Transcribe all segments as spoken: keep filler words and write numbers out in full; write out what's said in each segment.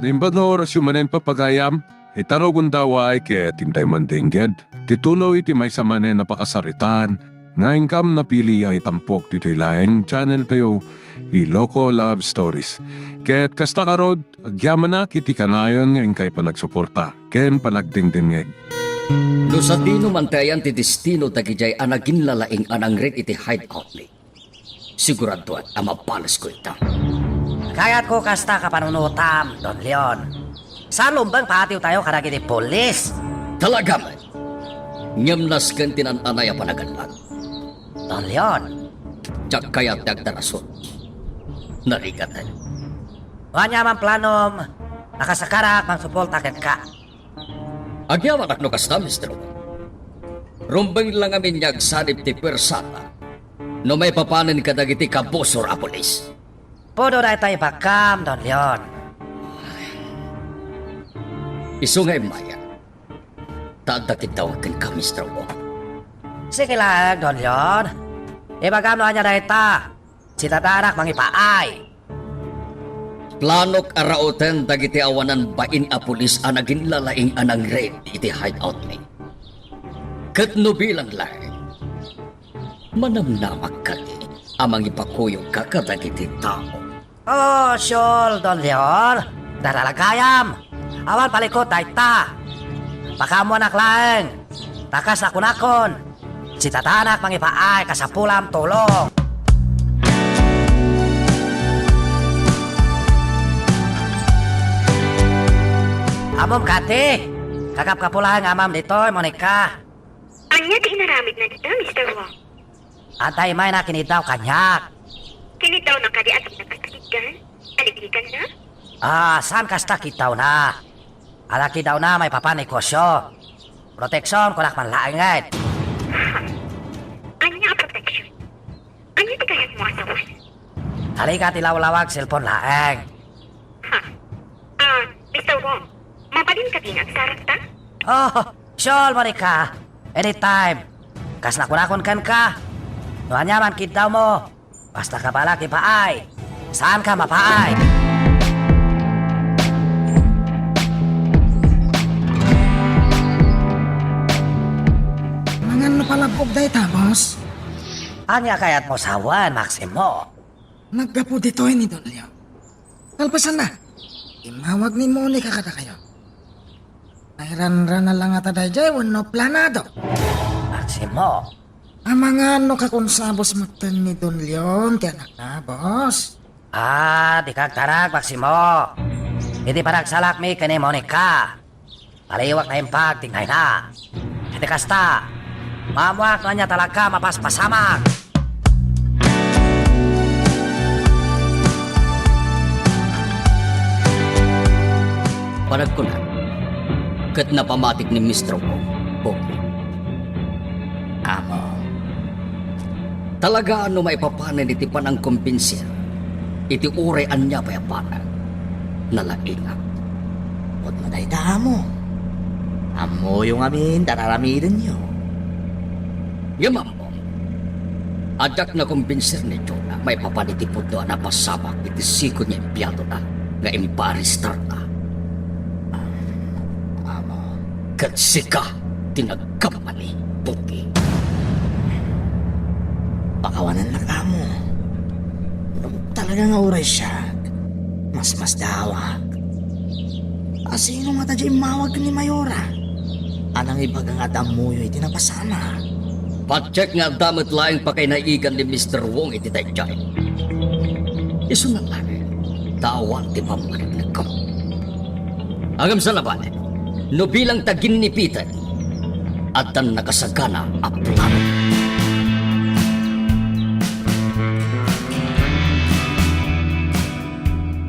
Naimbag nga orasyo manen, papagayam, ita rugonda a waay ket intay mandengngeg ti tuloy ti maysa manen a pakasaritaan nga inkam napili a itampok ditoy laeng channel tayo, Iloko Love Stories. Ket kasta ngarud, agyamanak iti kanayon nga inkay panagsuporta ken panagdengdengngeg. No sadino man ti ayan ti destino dagidiay a naginlalaing a nangred iti hideout mi, siguraduak a mabalesko ita. Kayatko kasta kapanunotam, Don Leon. Saan lumbeng patiwtayo kadagiti pulis. Talaga met. Ngem nasken ti naan-anay a panagallag. Don Leon. Diak kayat ti agdarasut. Narigaten. No ania man planom, nakasakarak mangsuporta kenka. Agyamanak no kasta, Mister Wong. Rumbeng la ngamin nga agsanib ti puersata no maipapanen kadagiti kabusor a pulis. Pudno dayta ibakkam, Don Leon. Isu nga immayak, ta adda kiddawak kenka, Mister Wong. Sige laeng, Don Leon. Ibagam no ania dayta. Sitadanak mangipaay. Planok a rauten dagiti awanan bain a pulis a naginlalaing a nangred iti hideout mi. Ket no bilang laeng, manamnamak kadi a mangipakuyogka kadagiti tao? Oh, siol, Don Leon. Daralagayam. Awan palikut dayta. Pakaammoanak laeng. Ta kas nakunakon, sitadanak mangipaay kasapulam tulong. Ammom kadi, kakapkapo laeng amam ditoy, Monica. Ania ti inaramidna dita, Mister Wong? Adda imayna kiniddaw kaniak. Kiniddawna kadi a di nagkataligan? Aliklikanna? Ah, saan kasta kiddawna? Adda kiddawna maipapan negosio. Proteksion, kunak man laengen. Ha? Ania a proteksion? Ania ti kayatmo a sawen? Talika ti lawlawag cellphone laeng. Ha? Ah, Mister Wong, mabalin kadi nga agsarakta? Oh, sure, Monica. Anytime. Kas nakunakon kenka, no ania man kiddawmo, basta kabalak ipaay, saanka mapaay. Mangan no palabbog dayta, boss? Ania kayatmo sawen, Maximo? Naggapu ditoy ni Don Leo. Kalpasanna, immawag ni Monica kadakayo. Nairanrana la ngata daydiay wenno planado? Maximo. Amangan no kakunsabos metten ni Don Leon ti anakna, boss? Ah, dika agtarag, Maximo. Iti panagsalakmi ken ni Monica, paliwak naimbag ti ingayna. Iti kasta, maammoak no ania talaga mapaspasamak. Panagkunak, ket napamatik ni Mister Wong, Pogi. Amo. Talaga no maipapanen iti panangkombinsir iti uray ania pay a banag, nalaingak. Pudno dayta, amo. Ammoyo ngamin ti ar-aramidenyo. Ngem ammom, a diak nakombinsir ni Jonah maipapan iti pudno a napasamak iti sigud nga empleyadona nga impaarestarna. Amo. Ket sika ti nagkampani, Pogi. Pakawanennak, amo. Talaga nga uray siak, masmasdawak. Asino ngata diay immawag ken ni Mayora a nangibaga nga adda ammoyo iti napasamak? Patiek nga adda met laeng pakainaigan ni Mister Wong iti daydiay. Isu nga laeng, ta awan ti pammaneknekko. Ngem sa labanen, no bilang ta ginnipiten, addan nakasagana a plano.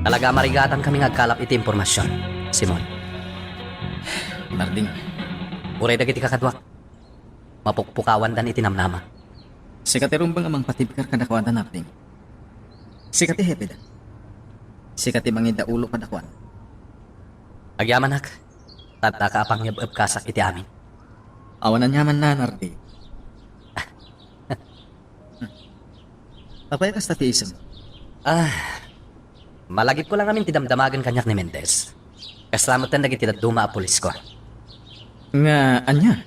Talaga, marigatan kami nga agkalap iti impormasion, Simon. Narding. Uray dagiti kakaduak, mapukpukawandan iti namnama. Sika ti rumbeng a mangpatibker kadakuada, Narding. Sika ti hepeda. Sika ti mangidaulo kadakuada. Agyamanak, ta addaka a pangyeb-ebkasak iti amin. Awan aniamanna, Narding. Apay a kasta ti isem? Ah, malagipko la ngamin ti damdamagen kaniak ni Mendez. Kasla metten dagiti dadduma a pulisko. Nga ania?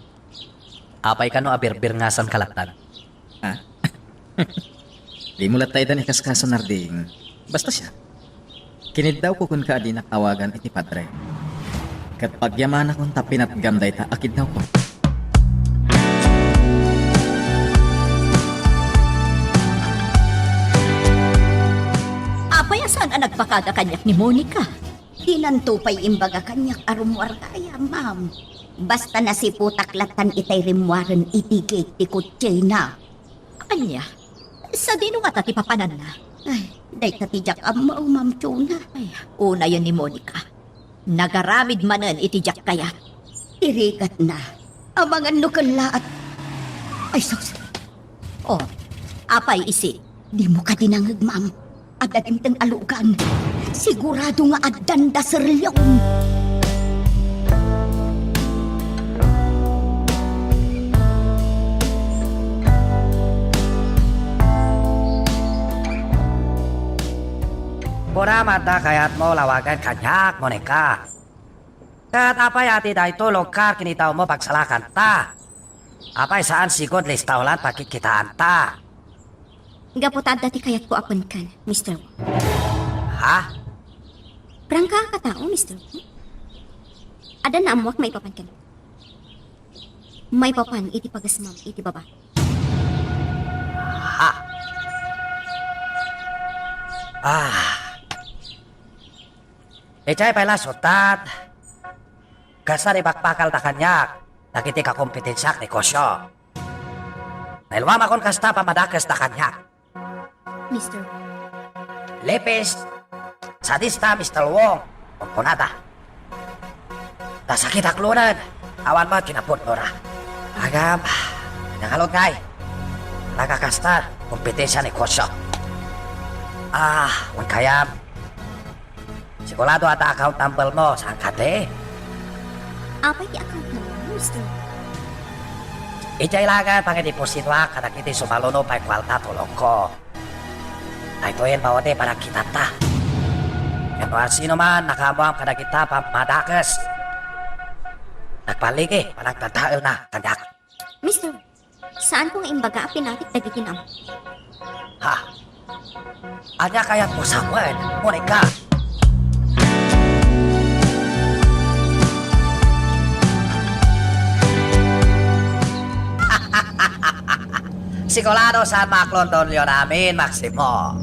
Apay kano a birbirngasanka latta? Ah. Dimo latta ida ni kaskaso, Narding. Basta siak, kiniddawko kenka a dinak awagan iti padre. Ket pagyamanakon ta pinatgam dayta a kiddawko. Apay a saan a nagpakada kaniak ni Monica? Dinanto pay imbaga kaniak a rummuar gayam, ma'am. Basta nasiputak lattan itay rimmuaren iti gate ti kotsena. Ania? Sadino ngata ti papananna? Ay, dayta ti diak ammo, Ma'am Chona. Ay, unayen ni Monica. Nagaramid manen iti diak kayat. Ti rigatna. Amangan no kellaat. Ay, sus. Oh, apay isi? Dimo kadi nangngeg, ma'am. Adda dimteng a lugan. Sigurado nga addanda Sir Leon. Kunam, adda kayatmo lawagen kaniak, Monica. Ket apay a ti daytoy lugar kinitawmo pagsalakanta? Apay saan sigud listaw laeng pagkitkitaanta? Gapu ta adda ti kayatko a penken, Mister Wong. Ha? Prangka a katao, Mister Wong. Adda naammoak maipapan kenka. Maipapan iti pagasmam iti babai. Ha? Ah. Idiay pay la suttat, kasta ti bakbakalda kaniak dagiti kakompetensiak negosio. Nailuamakon kasta pammadakesda kaniak. Mister Wong. Lipis, sadista, Mister Wong, kunkunada. Ta sakitak laeng, awan met kinapudnona. Agam, nangalod ngay. Nagakasta, kompetensia negosio. Ah, wen kayam. Sigurado adda account number mo, saan kadi? Apay ti account number mo, Mister Wong? Idiay laeng pangidepositoak kadagiti sumaluno pay kuarta tulongko. Daytoyen maudi panagkitanta. Ket no asino man nakaammuam kadagita pammadakes, nagballigi panagdadaelna kaniak. Mister Wong, saanko nga imbaga a pinatik dagiti naam. Ha? Ania kayatmo sawen, Monica? Sigurado saan maaklon Don Leon amin, Maximo.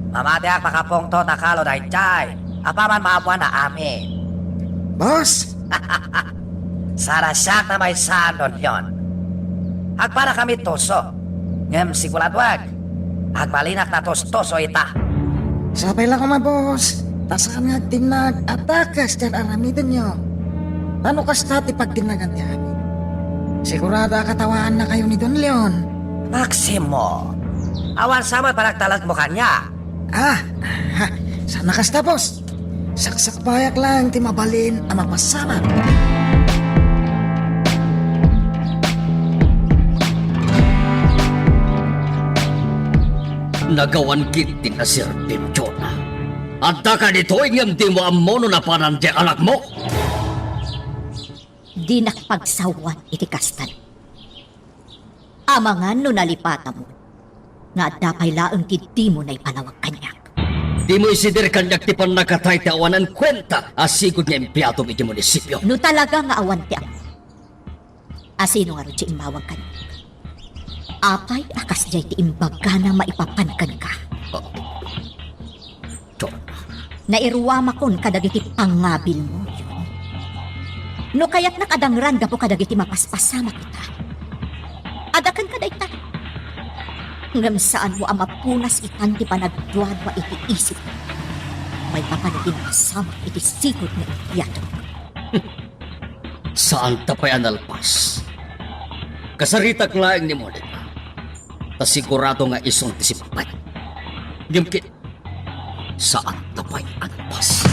Mamatiak makapungtot a kalo daydiay. Apaman maammuanna amin. Boss, Saan a siak ti maysa, Don Leon. Agparakami tuso, ngem siguradoak, agbalinak natustuso ita. Sapay la koma, boss, ta saan nga agtinnag a dakes ti ar-aramidenyo. Ta no kasta ti pagtinnagan ti amin, sigurado a katawaannakayo ni Don Leon. Maximo, awan sa met panagtalekmo kaniak. Ah, ha, saan a kasta, boss. Saksakbayak laeng ti mabalin a mapasamak. Nagawan ketdi nga serbim, Jonah. Adda kaditoy ngem dimo ammo no napanan ti anakmo? Dinak pagsawan iti kastan. Amangan no nalipatam nga adda pay laeng ti dimo naipalawag kaniak. Dimo isidir kaniak ti pannakatay ti awanan kuenta a sigud nga empleadom iti munisipio. No talaga nga awan ti ammo, asino ngarud ti immawag kaniak? Apay a kasdiay ti imbagana maipapan kenka? Oh. Nairwamakon kadagiti pangabilmo, Leon. No kayatnak a dangran gapu kadagiti mapaspasamak ita, adda kenka dayta. Ngem saanmo a mapunas itan ti panagduadua iti isip. Maipapan iti napasamak iti sigud nga empleadok. Saanta pay a nalpas. Kasaritak laeng ni Monica. Ta sigurado nga isun ti simmapay. Ngem ket, saanta pay a nalpas.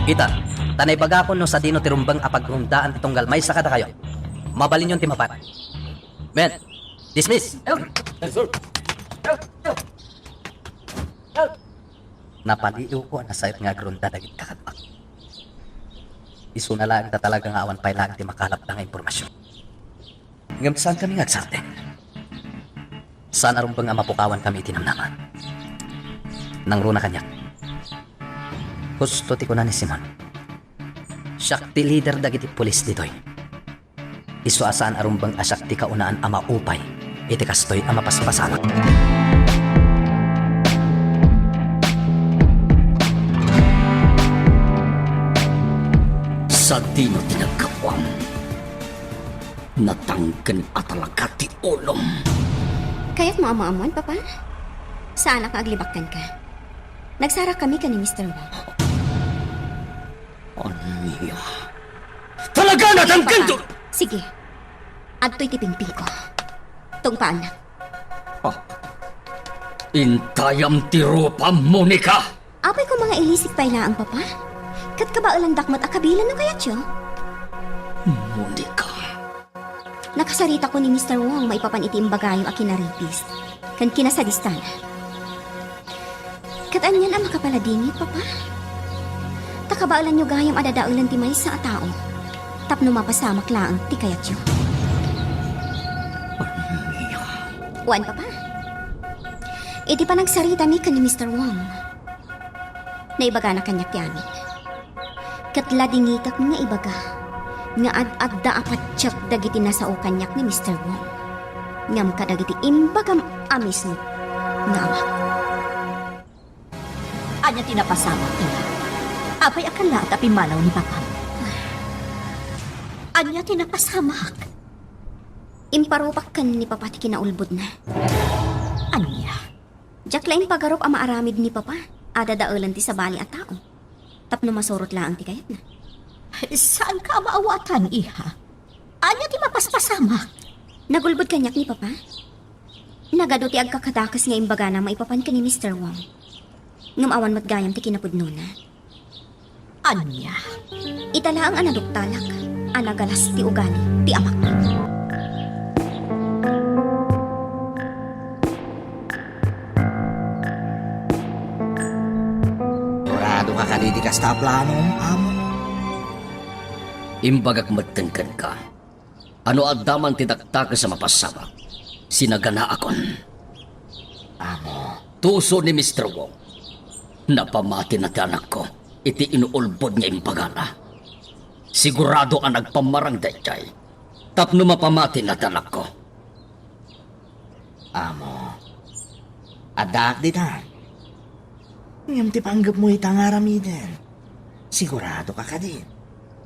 Ita, ta naibagakon no sadino ti rumbeng a pagrundaan ti tunggal maysa kadakayo. Mabalinyon ti mapan. Men, dismiss! Yes, sir. Napaliiwko a nasayaat nga agronda dagiti kakaduak. Isuna laeng ta talaga nga awan pay laeng ti makalapda nga impormasion. Ngem saankami nga agsardeng. Saan a rumbeng a mapukawkami iti namnama. Nangruna kaniak. Husto ti kuna ni Simon. Siak ti lider dagiti pulis ditoy. Isu a saan a rumbeng a siak ti kaunaan a maupay iti kastoy a mapaspasamak. Sadino ti naggapuam? Natangken a talaga ti ulom. Kayatmo a maammuan, Papa? Saanak nga aglibak kenka. Nagsarakami ken ni Mister Wong. Ania? Talaga, natangken to! Papa, sige. Adtoy ti pingpingko. Tungpaannak. Ah. Intayam ti rupam, Monica! Apay koma nga ilisik pay laeng, Papa? Ket kabaelandak met a kabilen no kayatyo. Monica. Nakasaritako ni Mister Wong maipapan iti imbagayo a kinaripis ken kinasadistana. Ket anian a makapaladingit, Papa? Ta kabaelanyo gayam a dadaelen ti maysa a tao tapno mapasamak laeng ti kayatyo. Ania? Wen, Papa. Iti panagsaritami ken ni Mister Wong, naibagana kaniak ti amin. Ket ladingitek nga ibaga nga ad-adda a patiek dagiti nasao kaniak ni Mister Wong, ngem kadagiti imbagam a mismo nga amak. Ania ti napasamak, ina? Apay a kalla ta pimmanaw ni Papam? Ania ti napasamak? Imparupak ken ni Papa ti kinaulbodna. Ania? Diak la impagarup a maaramid ni Papa a dadaelen ti sabali a tao tapno masurot laeng ti kayatna. Saanka a maawatan, iha? Ania ti mapaspasamak? Nagulbod kaniak ni Papa. Nagadu ti agkakadakes nga imbagana maipapan ken ni Mister Wong. Ngem awan met gayam ti kinapudnona. Ania? Ita laeng a naduktalak a nagalas ti ugali ti amak. Siguradoka kadi ti kasta a planom, amo? Imbagak metten kenka. A no adda man ti dakdakes a mapasabak, sinaganaakon. Amo. Tuso ni Mister Wong, napamatina ti anakko iti inuulbod nga imbagana. Sigurado a nagpammarang daydiay tapno mapamatina ti anakko. Amo, addaak ditan. Ngem ti panggepmo ita nga aramiden, siguradoka kadi?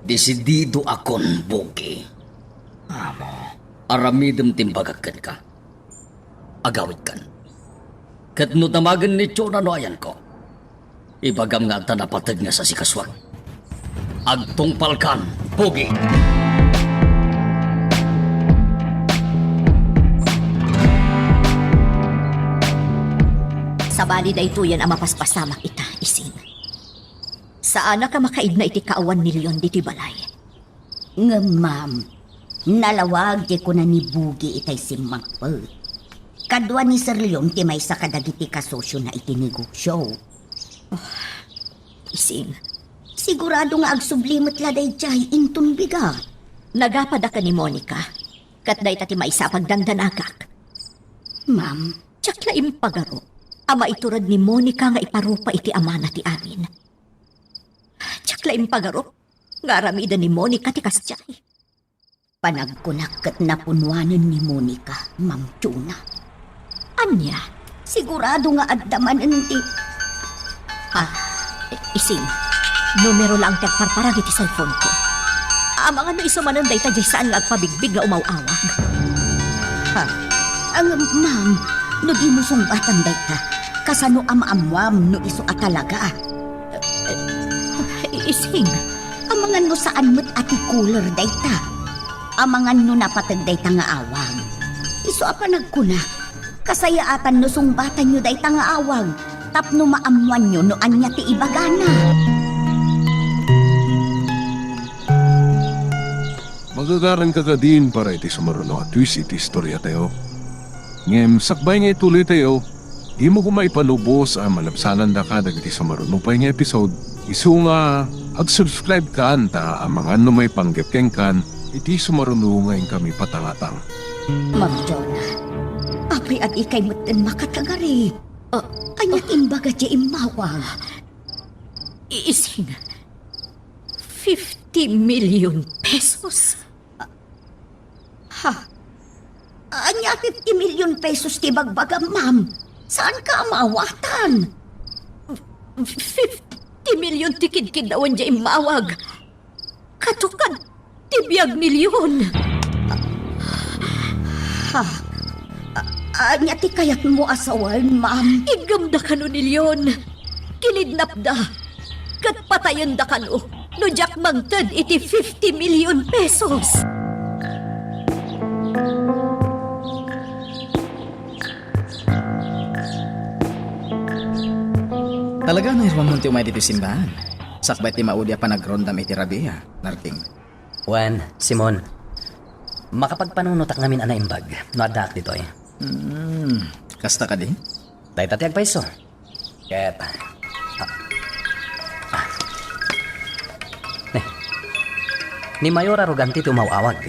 Desididoakon, Bugi. Amo. Aramidem ti imbagak kenka. Agawidkan. Ket no damagen ni Jonah no ayanko, ibagam nga adda napateg nga sasikasuak. Agtungpalkan, Bugi! Sabali daytoyen a mapaspasamak ita, Ising. Saanak a makaidna iti kaawan ni Leon ditoy balay. Ngem, ma'am, nalawag ti kuna ni Bugi itay simmangpet. Kadua ni Sir Leon ti maysa kadagiti kasosiona iti negosio. Oh, Ising, sigurado nga agsubli met la daydiay inton bigat. Nagapada ken ni Monica, ket dayta ti maysa a pagdandanagak. Ma'am. Diak la impagarup a maitured ni Monica nga iparupa iti amana ti amin. Diak la impagarup nga aramiden ni Monica ti kasdiay. Panagkunak ket napunuanen ni Monica, Ma'am Jonah. Ania? Sigurado nga adda manen ti... Ah, Ising, numero laeng ti agparparang iti cellphone-ko. Amangan no isu manen dayta diay saan nga agpabigbig nga umaw-awag. Ha? Ang, ma'am, no dimo sungbatan dayta, kasano a maammuam no isu a talaga? Eh, eh, Ising. Amangan no saan met a ti caller dayta. Amangan no napateg dayta nga awag. Isu a panagkuna, kasayaatan no sungbatanyo dayta nga awag tapno maammuanyo no ania ti ibagana. Magagaranka kadin para iti sumaruno a twist iti istoriatayo. Ngem sakbay nga ituloytayo, dimo koma ipalubos a malabsanandaka dagiti sumaruno pay nga episode. Isu nga ag-subscribe kan ta amangan no maipanggep kenkan iti sumaruno nga inkami patangatang. Ma'am Jonah, apay a dikay metten makatagari? Ah, Ania ti imbaga ti immawag? Iising, fifty million pesos? Ha? Ania, fifty million pesos ti bagbagam, ma'am? Saanka a maawatan? Fifty million ti kidkiddawen diay immawag. Kato kad ti biag ni Leon. Ha? A-, ania ti kayatmo a sawen, ma'am? Iggamda kano ni Leon. Kinidnapda. Ket patayenda kano no diak mangted iti fifty million pesos. Talaga a nairuamon ti umay ditoy simbahan, sakbay ti maudi a panagrondam iti rabii, Narding? Wen, Simon, makapagpanunotak ngamin a naimbag no addaak ditoy. Hmm, kasta kadi? Dayta ti agpayso. Ket, ah, ah. Ni, ni Mayor Arrogante ti umaw-awag.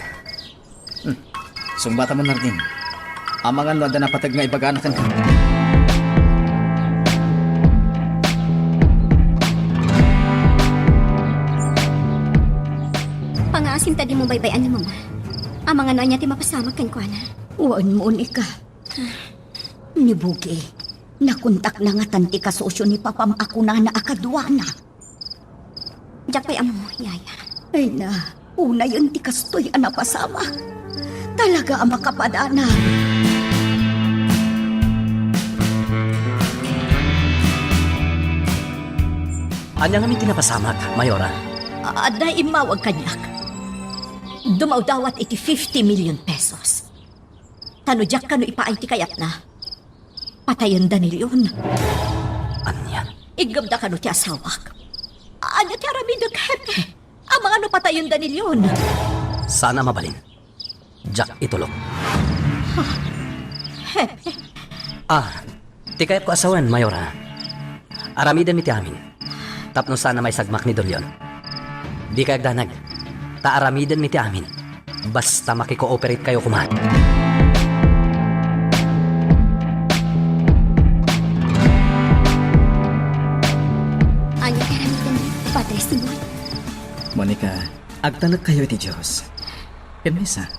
Hmm. Sungbatam, Narding. Amangan no adda napateg nga ibagana kenka. Pangaasim ta dimo baybay-an ni Mama. Amangan no ania ti mapasamak kenkuana. Wen, Monica. Ni Bugi, nakontakna ngatan ti kasosio ni Papam a kunana a kaduana. Diak pay ammo, Yaya. Ay na, unayen ti kastoy a napasamak. Talaga a makapadanag. Ania ngamin ti napasamak, Mayora? A-, adda immawag kaniak. Dumawdawat iti fifty million pesos. Ta no diak kano ipaay ti kayatna, patayenda ni Leon. Ania? Iggamda kano ti asawak. Ania ti aramidek, Hepe? Amangan no patayenda ni Leon. Saan a mabalin. Diak itulok. Ha? Hepe? Ah, ti kayatko a sawen, Mayora. Aramidenmi ti amin. Tapno saan a maisagmak ni Don Leon. Dikay agdanag. Ta aramidenmi ti amin. Basta makikooperate kayo koma. Ania ti aramiden, Padre Simon? Monica, agtalek kayo iti Dios. Ken maysa,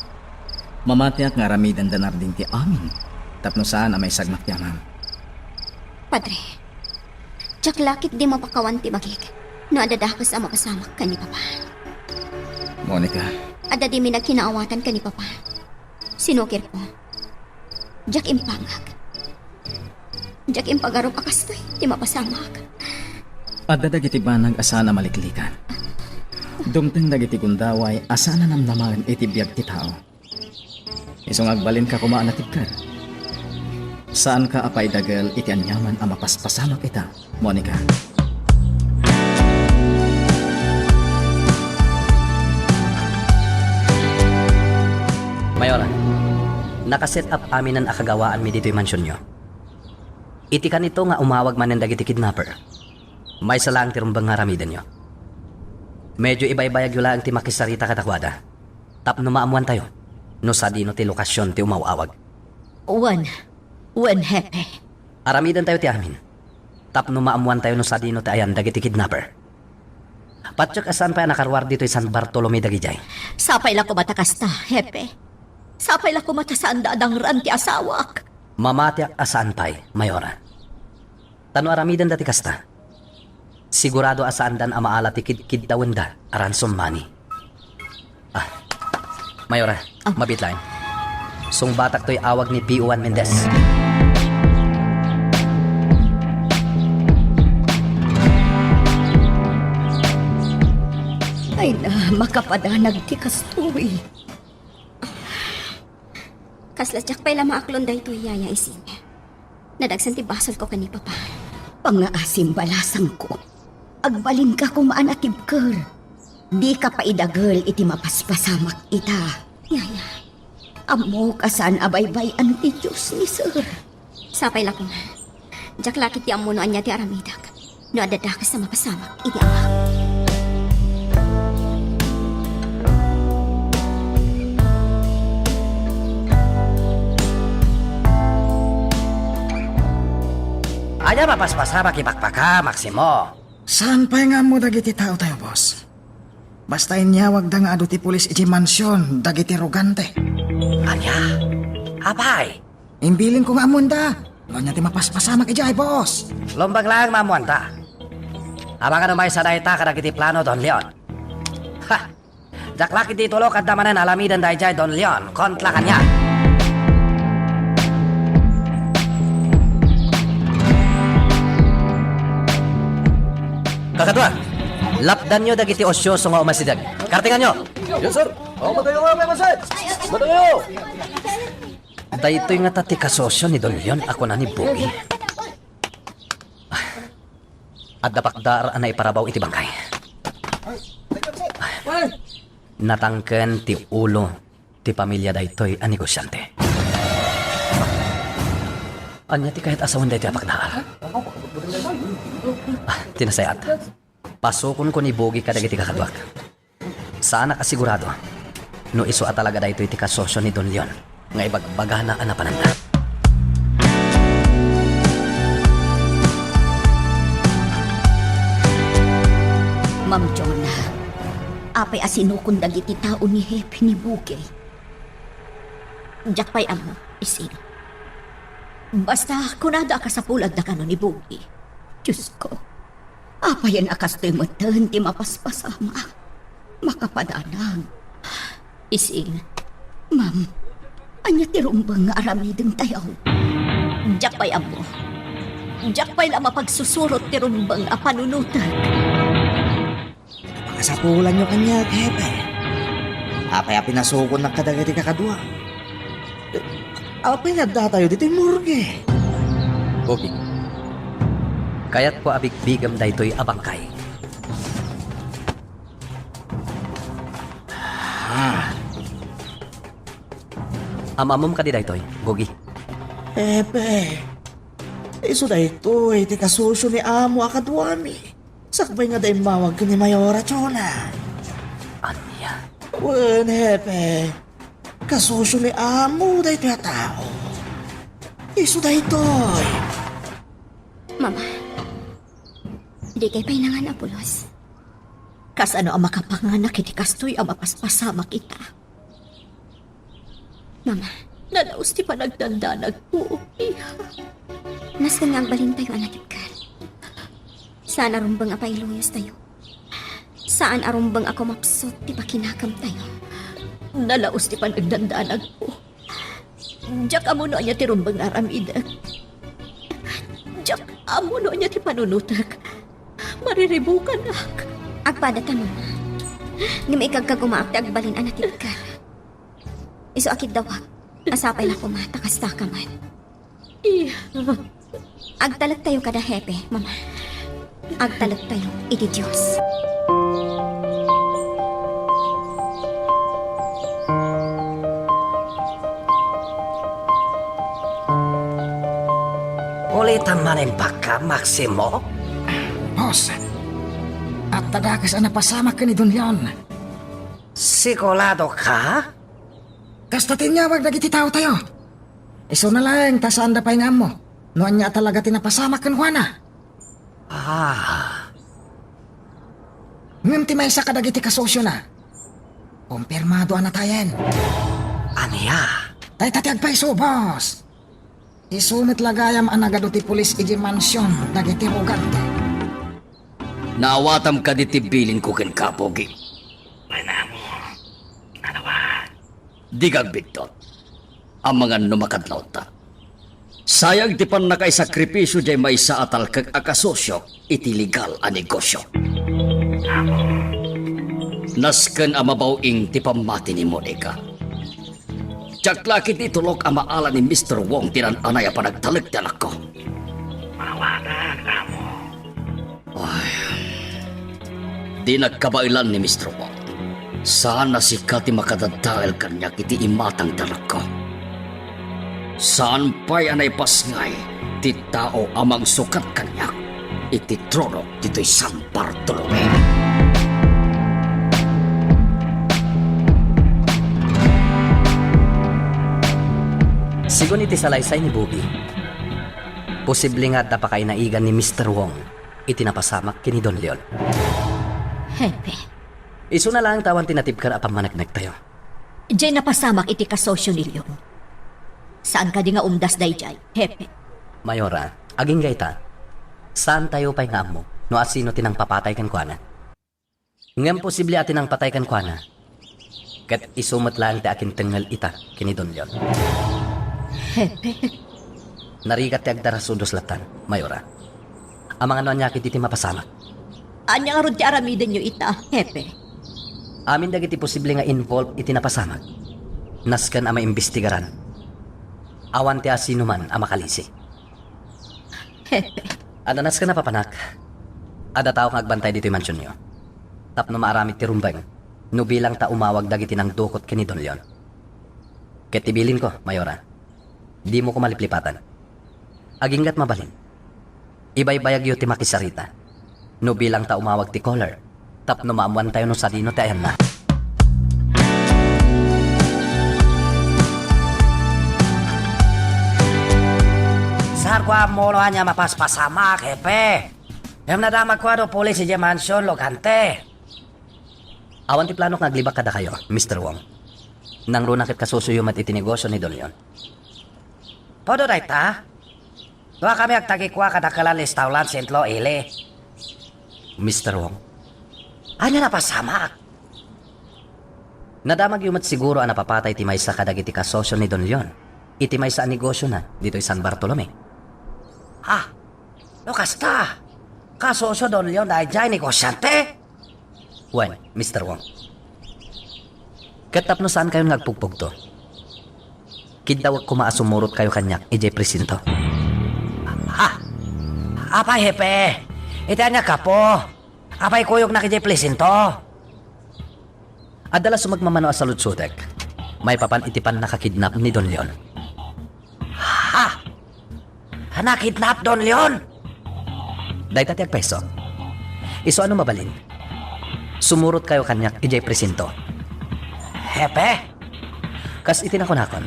mamatiak nga aramiden da Narding ti amin tapno saan a maisagmak ti amam. Padre, diak la ketdi mapakawan ti bagik no adda dakes a mapasamak ken ni Papa. Monica. Adda dimi nagkinaawatan ken ni Papa. Sinukirko. Diak impangag. Diak impagarup a kastoy ti mapasamak. Adda dagiti banag a saan a maliklikan. Dumteng dagiti gundaway a saan a namnamaen iti biag ti tao. Isu nga agbalinka koma a natibker. Saanka a paidagel iti aniaman a mapaspasamak ita, Monica. Mayora, naka-set up aminen a kagawaanmi ditoy mansionyo. Iti kanito nga umawag manen dagiti kidnapper, maysa laeng ti rumbeng nga aramidenyo. Medyo ibaybayagyo laeng ti makisarita kadakuada tapno maammoantayo no sadino ti lokasion ti umaw-awag. Wen, wen, Hepe. Aramidentayo ti amin tapno maammoantayo no sadino ti ayan dagiti kidnapper. Patiek a saan pay a nakaruar ditoy San Bartolome dagidiay. Sapay la koma ta kasta, Hepe. Sapay la koma ta saanda a dangran ti asawak. Mamatiak a saan pay, Mayora. Ta no aramidenda ti kasta, sigurado a saandan a maala ti kidkiddawenda a ransom money. Ah, Mayora, ah, mabiit laeng. Sungbatak toy awag ni P O one Mendez. Ay na, makapadanag ti kastoy. Kasla diak pay la maaklon daytoy, Yaya Ising. Nadagsen ti basolko ken ni Papa. Pangaasim, balasangko. Agbalinka koma a natibker. Dika paidagel iti mapaspasamak ita. Yaya, Ammok a saan a baybay-an ti Dios ni Sir. Sapay la koma. Diak la ketdi ammo no ania ti aramidek no adda dakes a mapasamak iti Amak. Ania mapaspasamak ibakbaka, Maximo? Saan pay nga ammo dagiti taotayo, boss. Basta inyawagda nga adu ti pulis idiay mansion dagiti rogante. Ania? Apay? Imbilinko nga ammoanda. No ania ti mapaspasamak idiay, boss? Lumbeng laeng maammoanta. Amangan no maysa dayta kadagiti plano, Don Leon. Ha! Diak la ketdi itulok, adda manen aramiden daydiay, Don Leon, kontra kaniak. Kakadua, lapdanyo dagiti osyoso nga umasideg. Kartenganyo! Yes, sir. Oh, madayo nga, Maset! Madayo! Daytoy ngata ti kasosyo ni Don Leon a kuna ni Bugi. Adda pakdar a naiparabaw iti bangkay. Natangken ti ulo ti pamilia daytoy a negosiante. Ania ti kayat a sawen daytoy a pakdar? Ah, ti nasayaat. Pasukonko ni Bugi kadagiti kakaduak. Saanak a sigurado no isu a talaga daytoy ti kasosyo ni Don Leon nga ibagbagana a napananda. Ma'am Jonah, apay a sinukon dagiti tao ni Hepe ni Bugi? Diak pay ammo, isin. Basta, kunada a kasapuladda kano ni Bugi. Diosko, apayen a kastoy metten ti mapaspasamak? Makapadanag. Isin, ma'am, ania ti rumbeng nga aramidentayo? Diak pay ammo. Diak pay la mapagsusurot ti rumbeng a panunotek. Pakasapulanyo kaniak, Hepe. Apay a pinasukonnak kadagiti kakadua? Apay nga addatayo ditoy morgue? Bugi, kayatko a bigbigem daytoy a bangkay. Ah. Am-ammom kadi daytoy, Bugi? Hepe, isu daytoy ti kasosyo ni amo a kaduami. Sakbay nga adda immawag ken ni Mayora Jonah. Ania? Wen, Hepe. Kasosyo ni amo daytoy a tao. Isu daytoy. Mama, dikay pay nangan a pulos. Kasano a makapanganak iti kastoy a mapaspasamak ita? Mama. Nalaus ti panagdandanagko, iha. Nasken nga agbalintayo a natibker. Saan a rumbeng a pailuyostayo. Saan a rumbeng a kumapsut ti pakinakamtayo. Nalaus ti panagdandanagko. Diak ammo no ania ti rumbeng nga aramidek. Diak ammo no ania ti panunotek. Mariribukanak. Agpadata, Mama. Ngem ikagkagumaak ti agbalin a natibker. Isu a kiddawak a sapay la koma ta kasta ka met. Iya. Agtalektayo kada Hepe, Mama. Agtalektayo iti Dios. Ulitam manen bakka, Maximo? Boss, adda dakes a napasamak ken ni Don Leon. Sigurado ka? Kasta ti inyawag dagiti taotayo. Isuna laeng ta saanda pay nga ammo no ania a talaga ti napasamak kenkuana. Ah. Ngem ti maysa kadagiti kasosyona, kumpirmado a natayen. Ania? Dayta ti agpayso, boss. Isu met la gayam a nagadu ti pulis idiay mansion dagiti rogante. Naawatam kadi ti bilinko kenka, Bugi? Wen, amo. Naawatam. Dika agbiddut. Amangan no makadlawta. Sayang ti pannakaisakripisio diay maysa a talkek a kasosyok iti legal a negosio. Nasken a mabaw-ing ti pammati ni Monica. Diak la ketdi itulok a maala ni Mister Wong ti naan-anay a panagtalek ti anakko. Maawatan, amo. Ay, di nagkabaelan ni Mister Wong. Saan a sika ti makadadael kaniak iti imatang ti anakko. Saan pay a naipasngay ti tao a mangsukat kaniak iti trono ditoy San Bartolome. Sigun iti salaysay ni Bugi, posible nga adda pakainaigan ni Mister Wong iti napasamak ken ni Don Leon. Hepe. Isuna laeng ta awan ti natibker a pammaneknektayo. Diay napasamak iti kasosyo ni Leon. Saan kadi nga umdas daydiay, Hepe? Mayora, agingga ita, saantayo pay nga ammo no asino ti nangpapatay kenkuana. Ngem posible a ti nangpatay kenkuana ket isu met laeng ti akintengngel ita ken ni Don Leon. Hepe. Narigat ti agdarasudos lattan, Mayora. Amangan no ania ketdi ti mapasamak. Ania ngarud ti aramidenyo ita, Hepe? Amin dagiti posible nga involved iti napasamak, nasken a maimbestigaran. Awan ti asinoman a makalisi. Hepe. Adda nasken a papanak. Adda tao nga agbantay ditoy mansionyo tapno maaramid ti rumbeng no bilang ta umawag dagiti nangdukot ken ni Don Leon. Ket ti bilinko, Mayora, dimo koma liplipatan. Aginggat mabalin, ibaybayagyo ti makisarita no bilang ta umawag ti caller tapno maammoantayo no sadino ti ayanna. Saan ko ammo no ania mapaspasamak, Hepe. Ngem nadamagko a no pulis idiay mansion, lugante. Awan ti planok nga aglibak kadakayo, Mister Wong. Nangruna ket kasusoyo met iti negosio ni Don Leon. Todo dayta? Duakami agtagikua kada kelan listawlan sentlo ili. Mister Wong. Ania napasamak? Nadamagyo met siguro a napapatay ti maysa kadagiti kasosio ni Don Leon iti maysa a negosiona ditoy San Bartolome. Ah, no kasta, kasosio Don Leon daydiay negosiante? Wen, Mister Wong. Ket tapno saankayon nga agpugpugto, kiddawek koma a sumurotkayo kaniak idiay presinto. Ha? Apay, Hepe? Iti ania gapu? Apay kuyognak idiay presinto? Adda la sumagmamano a saludsodek maipapan iti pannakakidnap ni Don Leon. Ha? Nakidnap Don Leon? Dayta ti agpayso. Isu a no mabalin, sumurotkayo kaniak idiay presinto. Hepe? Kas iti nakunakon,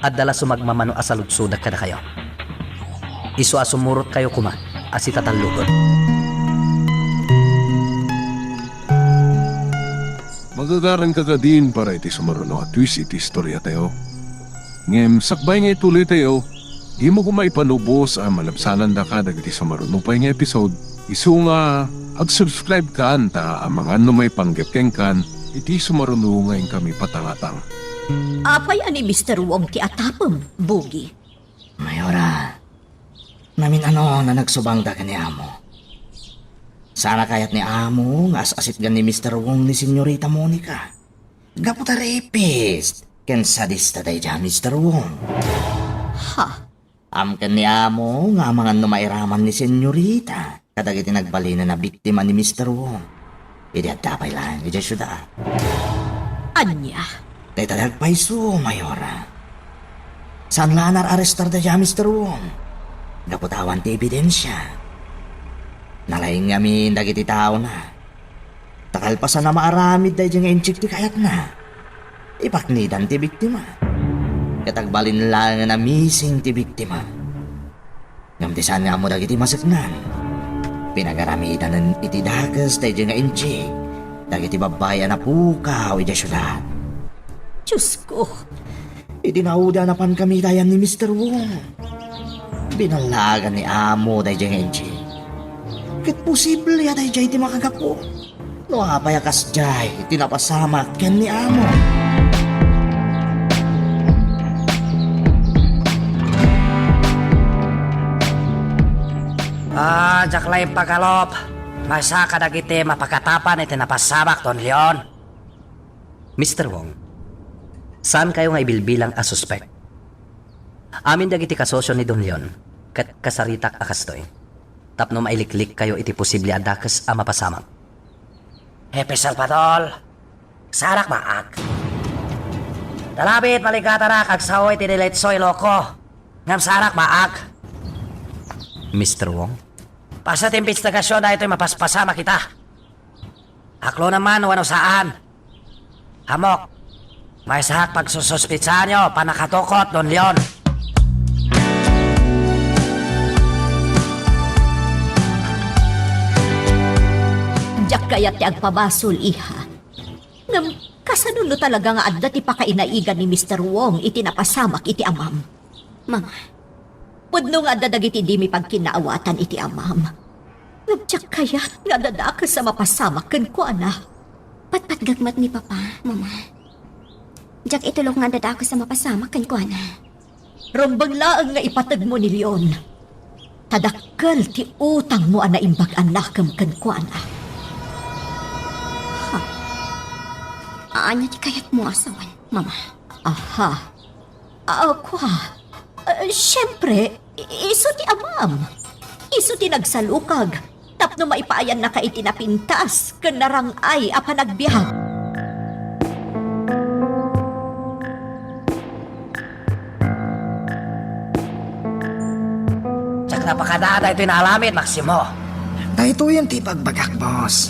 adda la sumagmamano a saludsodek kadakayo. Isu a sumurotkayo koma a sitatallogen. Magagaranka kadin para iti sumaruno a twist iti istoriatayo. Ngem sakbay nga ituloytayo, dimo koma ipanubos a malabsanandaka dagiti sumaruno pay nga episode, isu nga ag-subscribe kan ta amangan no maipanggep kenkan iti sumaruno nga inkami patangatang. Apay a ni Mister Wong ti atapem, Bugi? Mayora, namin-ano a nagsubangda ken ni Amo. Saan a kayat ni Amo nga as-asitgan ni Mister Wong ni Senyorita Monica. Gapu ta rapist ken sadista daydiay a Mister Wong. Ha? Amken ni Amo nga amangan no mairaman ni Senyorita kadagiti nagbalinen a biktima ni Mister Wong idi adda pay laeng idiay siudad. Ania? Dayta ti agpayso, Mayora. Saan la a nar-arestar daydiay a Mister Wong gapu ta awan ti ebidensia. Nalaing ngamin dagiti taona. Ta kalpasan a maaramid daydiay nga intsik ti kayatna, ipaknidan ti biktima. Ket agbalin laengen a missing ti biktima. Ngem ti saan nga ammo dagiti maseknan, pinagaramidanen iti dakes daydiay nga intsik dagiti babbai a napukaw idiay siudad. Diosko! Idi nauda a napankami dayan ni Mister Wong, binallagan ni Amo daydiay nga intsik. Ket posible a daydiay ti makagapu. No apay a kasdiay ti napasamak ken ni Amo? Ah, diak la impagalup. Maysa kadagiti mapakatapan iti napasamak, Don Leon. Mister Wong, saankayo nga ibilbilang a suspek. Amin dagiti kasosio ni Don Leon ket kasaritak a kastoy tapno mailiklikkayo iti posible a dakes a mapasamak. Hepe Salvador, Saanak maak. Talabit, maligatanak, agsao iti diletso iloko. Ngem saanak maak. Mister Wong? Paset ti imbestigasion daytoy mapaspasamak ita. Aklonen man wenno saan. Ammok, maysaak pagsususpetsaanyo, pannakatukot, Don Leon. Diak kayat ti agpabasol, iha. Ngem, kasano no talaga nga adda ti pakainaigan ni Mister Wong iti napasamak iti amam? Mama. Pudno nga adda dagiti dimi pagkinaawatan iti amam. Ngem diak kayat nga adda dakes a mapasamak kenkuana. Patpatgek met ni Papa, Mama. Diak itulok nga adda dakes a mapasamak kenkuana. Rumbeng laeng nga ipategmo ni Leon. Ta dakkel ti utangmo a naimbag a nakem kenkuana. Ha? Ania ti kayatmo a sawen, Mama? Aha. Ah, kua. Ah, siempre, i-, isu ti amam. Isu ti nagsalukag tapno maipaayannaka iti napintas ken narang-ay a panagbiag. Diak napakada daytoy nga aramid, Maximo. Daytoyen ti ibagbagak, boss.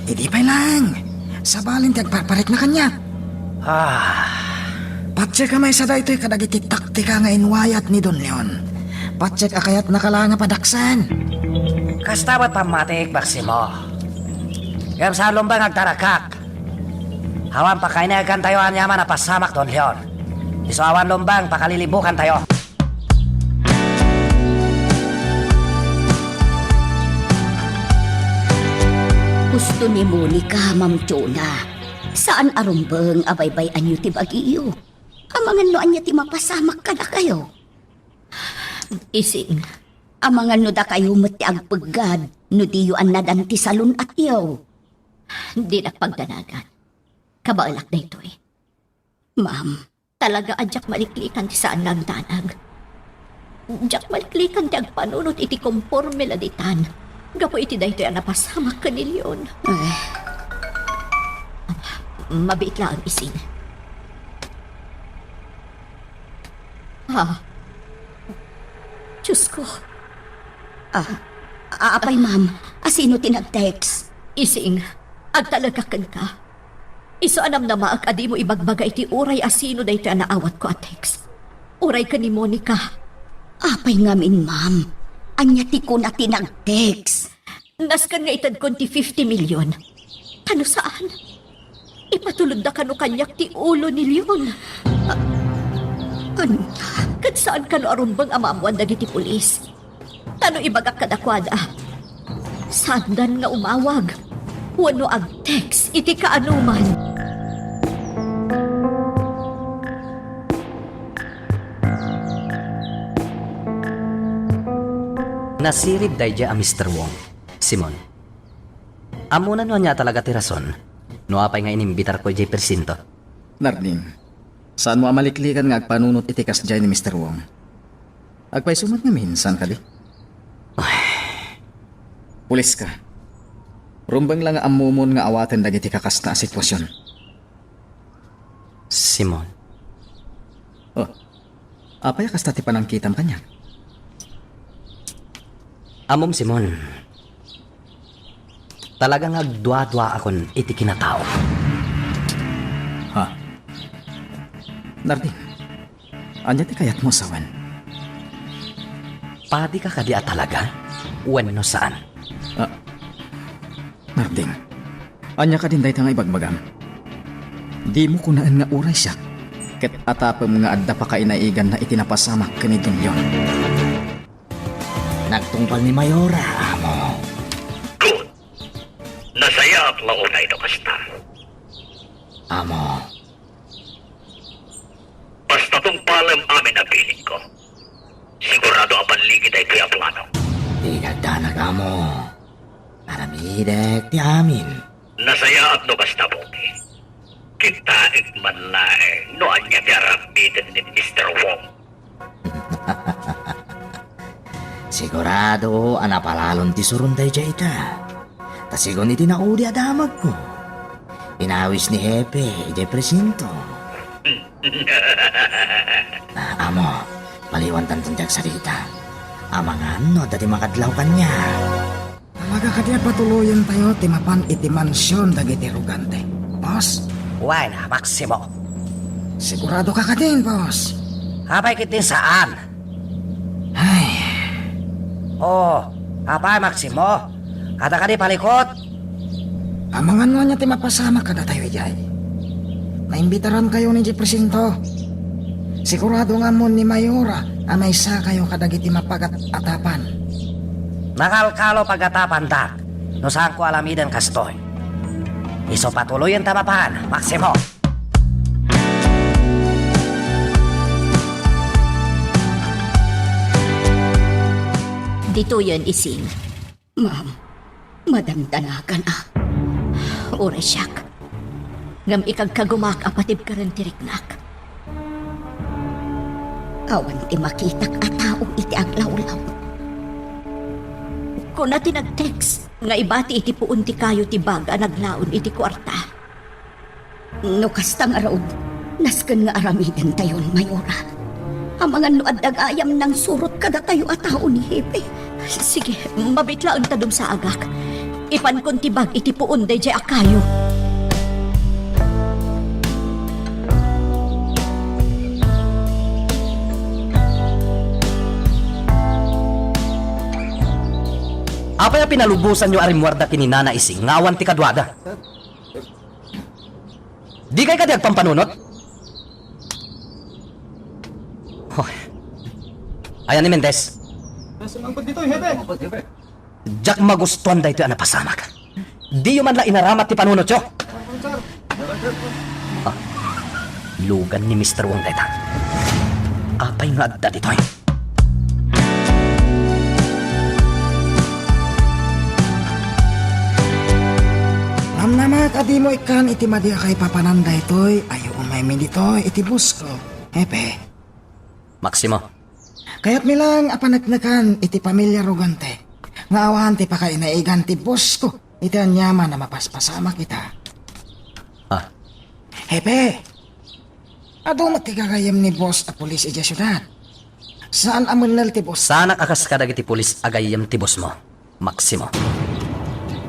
Idi pay laeng, sabalen ti agparparikna kaniak. Ah. Patiek a maysa daytoy kadagiti taktika nga inwayat ni Don Leon. Patiek a kayatnaka laeng a padaksen. Kasta met pammatik, Maximo. Ngem saan lumbeng agtarakak. Awan pakainagantayo aniaman a pasamak, Don Leon. Isu awan lumbeng pakalilibukantayo. Gusto ni Monica, Ma'am Jonah. Saan a rumbeng a baybay-anyo ti bagiyo. Amangan no ania ti mapasamak kadakayo. Ising, amangan no dakayo met ti agpeggad no diyo annadan ti salun-atyo. Dinak pagdanagan. Kabaelak daytoy. Ma'am, talaga a diak maliklikan ti saan nga agdanag. Diak maliklikan ti agpanunot iti komporme la ditan gapu iti daytoy a napasamak ken ni Leon. Eh. Mabiit laeng, Ising. Ah. Diyos ko. Ah, a-, apay, ma'am? A sino ti nag-text? Ising, agtalekak kenka. Isu a namnamaek a dimo ibagbaga iti uray a sino daytoy a naawatko a text. Uray ken ni Monica. Apay ngamin, ma'am? Ania ti kuna ti nag-text? Nasken nga itedkon ti fifty million. Ta no saan, ipatulodda kano kaniak ti ulo ni Leon. A-, ania? Ket saan kano a rumbeng a maammoan dagiti pulis. Ta no ibagak kadakuada, saandan nga umawag wenno ag-text iti kaanoman. Nasirib daydiay a Mister Wong. Simon, ammona no ania talaga ti rason no apay nga inimbitarko idiay presinto? Narding, saanmo a maliklikan nga agpanunot iti kasdiay ni Mister Wong. Agpayso met ngamin, saan kadi? Ay. Pulis ka. Rumbeng la nga ammomon nga awaten dagiti kakasta a sitwasion. Simon. Oh, apay a kasta ti panangkitam kaniak? Ammom, Simon, talaga nga agduaduaakon iti kinatao. Ha? Narding, ania ti kayatmo a sawen? Padika kadi a talaga wenno saan? Ah, Narding, ania kadin dayta nga ibagbagam? Dimo kunaen nga uray siak ket atapem nga adda pakainaiganna iti napasamak ken ni Don Leon. Nagtungpal ni Mayora, amo. Good. Nasayaat la unay no kasta. Amo. Basta tungpalem amin a bilin ko. Sigurado a balligi daytoy a plano. Di kagdanag, amo. Aramidek ti amin. Nasayaat no kasta, Pogi. Kitaek man laeng no ania ti aramiden ni Mister Wong. Sigurado a napalalon ti suron daydiay ita. Ta sigun iti naudi a damagko, Inawis ni Hepe idiay presinto. Ah, amo, paliwantan ti agsarita. Amangan no adda ti makadlaw kaniak. Talaga kadi a patuloyentayo ti mapan iti mansion dagiti rugante, boss? Wen, Maximo. Sigurado ka kadin, boss? Apay ketdin saan? Ay. Oh, apay, Maximo? Kada kadi palikut? Amangan no ania ti mapasamak kadatayo idiay. Naimbitarankayo ni Jefferson to. Sigurado nga ammon ni Mayora a maisakayo kadagiti mapagat-atapan. Nakalkalo pagatapandak no saanko alamiden kastoy. Isu patuloyen ta mapan, Maximo. Ditoyen, Ising. Ma'am, madamdanagan a. Uray siak. Ngem ikagkagumak a patibkaren ti riknak. Awan ti makitak a tao iti aglawlaw. Kuna ti nag-text nga ibati iti puon ti kayo ti bag a naglaon iti kuarta. No kasta ngarud, nasken nga aramidentayon, Mayora. Amangan no adda gayam nangsurot kadatayo a tao ni Hepe. Sige, mabiit laeng ta dumsaagak. Ipankon ti bag iti puon daydiay a kayo. Apay a pinalubosanyo a rimmuarda ken ni Nana Ising nga awan ti kaduada? Dikay kadi agpampanunot? Hoy. Ayan ni Mendez. Nasaan ang dito, Hepe? Diak magustuhan daytoy a napasamak. Diyo man la inaramat ti panunotyo. Ah, lugan ni Mister Wong dayta. Apay nga adda ditoy? Namnamak a dimo ikkan iti madi a kaipapanan daytoy, ayo umaymi ditoy iti boss ko, Hepe. Maximo. Kayatmi lang a paneknekan iti pamilia Rugante nga awan ti pakainaigan ti boss ko iti aniaman a mapaspasamak ita. Ah. Hepe, adu met ti gagayyem ni boss a pulis idiay siudad. Saan a mennel ti boss. Saanak a kas kadagiti pulis a gayyem ti boss mo, Maximo.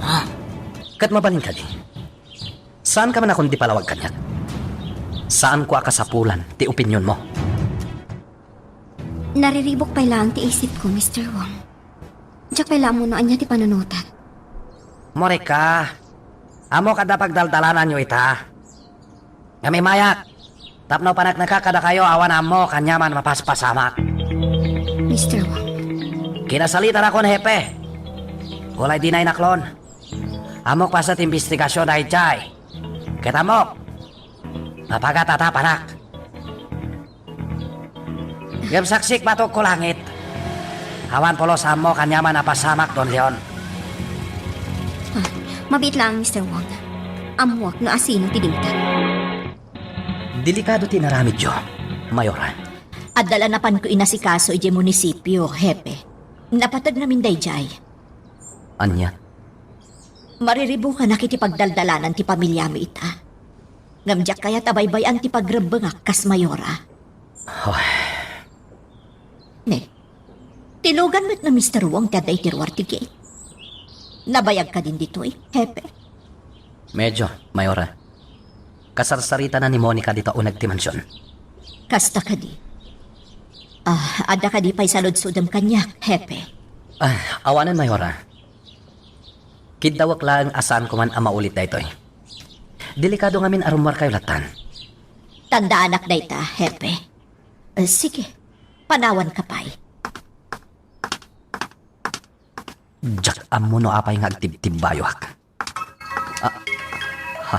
Ah. Ket mabalin kadi, saanka man a kundi palawag kaniak. Saanko a kasapulan ti opinionmo. Nariribuk pay laeng ti isipko, Mister Wong. Diak pay la ammo no ania ti panunotan. Morika, ammok adda pagdaldalananyo ita. Ngem immayak, tapno paneknekak kadakayo awan ammok aniaman mapaspasamak. Mister Wong. Kinasalitanakon, Hepe. Ulay dina inaklon. Ammok pasta ti imbestigasion daydiay. Ket ammok, mapagat-atapanak. Ngem saksik, Batog ko Langit. Awan pulos ammok aniaman a pasamak, Don Leon. Ah, mabiit laeng, Mister Wong. Ammoak no asino ti dingtan. Delikado ti inaramidyo, Mayora. Adda la napanko inasikaso idiay munisipio, Hepe. Napateg ngamin daydiay. Ania? Mariribukanak iti pagdaldalanan ti pamiliami ita. Ngem diak kayat a baybay-an ti pagrebbengak kas Mayora. Hoy. Ne, ti lugan met ni Mister Wong ti adda iti ruar ti gate. Nabayag kadin ditoy, Hepe? Medyo, Mayora. Kasarsaritana ni Monica dita uneg ti mansion. Kasta kadi. Ah, adda kadi pay saludsodem kaniak, Hepe? Ah, awanen, Mayora. Kiddawek laeng a saanko man a maulit daytoy. Delikado ngamin a rummuarkayo lattan. Tandaanak dayta, Hepe. Eh, sige, panawanka pay. Diak ammo no apay nga agtibtibbayoak. Ah, ha.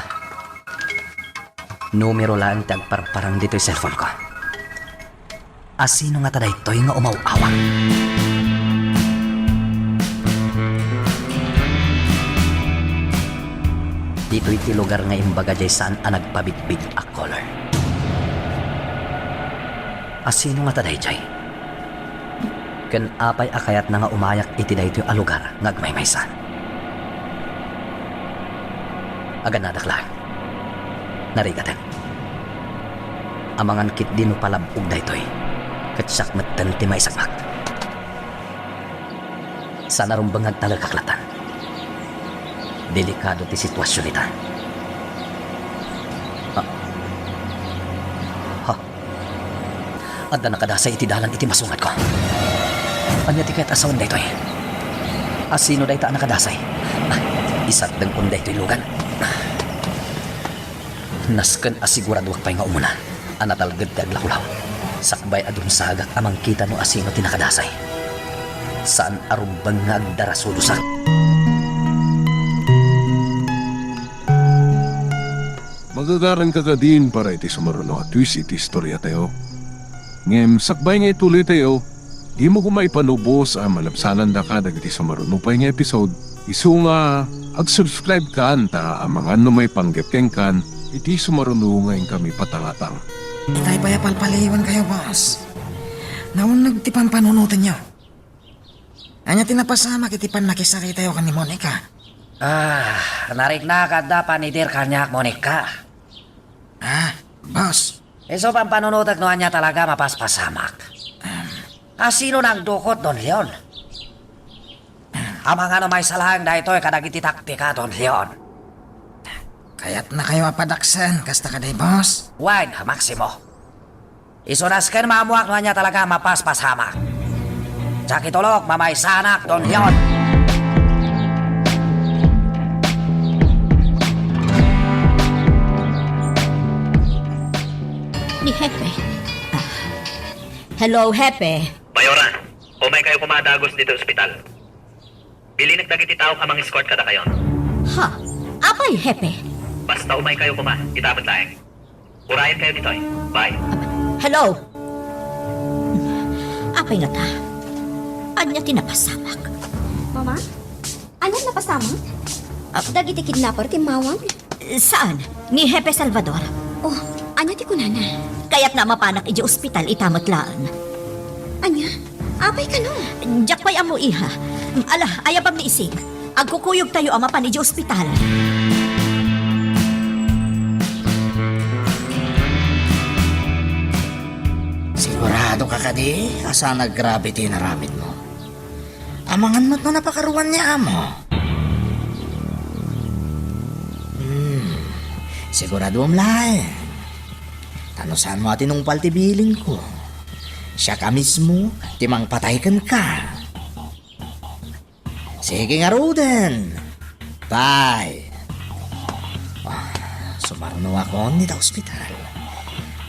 Numero laeng ti agparparang ditoy cellphone ko. Asino ngata daytoy nga umaw-awag? Ditoy ti lugar nga imbaga diay saan a nagpabigbig a caller. Asino ngata daydiay? Ken apay a kayatna nga umayak iti daytoy a lugar nga agmaymaysa? Agannadak laeng. Narigaten. Amangan ketdi no palab-og daytoy, ket siak metten ti maisagmak. Saan a rumbeng nga agtalekak latta. Delikado ti situasion ita. Ha? Ha? Adda nakadasay iti dalan iti masungadko. Ania ti kayat a sawen daytoy? A sino dayta a nakadasay? Ah, isatdengkon daytoy lugan. Nasken a siguradoak pay nga umuna a natalged ti aglakulaw. Sakbay a dumsagak a mangkita no asino ti nakadasay. Saan a rumbeng nga agdarasudosak. Magagaranka kadin para iti sumaruno a twist iti istoriatayo. Ngem sakbay nga ituloytayo, dimo koma ipanubos a malabsanandaka dagiti sumaruno pay nga episode, isu nga ag-subscribe kan ta amangan no maipanggep kenkan iti sumaruno nga inkami patangatang. Itay pay a palpaliwankayo, boss. Naunneg ti pampanunotenyo. Ania ti napasamak iti pannakisaritayo ken ni Monica? Ah, nariknak adda panidir kaniak, Monica. Ah, boss. Isu pampanunotek no ania talaga mapaspasamak. Asino nangdukot, Don Leon? Amangan no maysa laeng daytoy kadagiti taktika, Don Leon. Kayatnakayo a padaksen, kasta kadi, boss? Wen, Maximo. Isu nasken maammoak no ania talaga mapaspasamak. Diak itulok, mamaysanak, Don Leon. Ni Hepe. Ah. Hello, Hepe. Mayora, umaykayo koma a dagus ditoy ospital. Bilinek dagiti tao a mang-escort kadakayon. Ha? Apay, Hepe? Basta umaykayo koma, ita met laeng. Urayenkayo ditoy. Bye. Hello? Apay ngata? Ania ti napasamak? Mama? Ania ti napasamak? Ah. Dagiti kidnapper ti immawang? Saan? Ni Hepe Salvador? Oh, ania ti kunana? Kayatna a mapanak idiay ospital ita met laeng. Ania? Apay kano? Diak pay ammo, iha. Ala, ayabam ni Ising. Agkukuyogtayo a mapan idiay ospital. Siguradoka kadi a saan a grabe ti inaramidmo? Amangan met no napakaruan ni amo. Hmm, siguraduam laeng. Ta no saanmo a tinungpal ti bilinko, siak a mismo ti mangpatay kenka. Sige ngaruden. Bye. Ah, sumarunoakon ita ospital.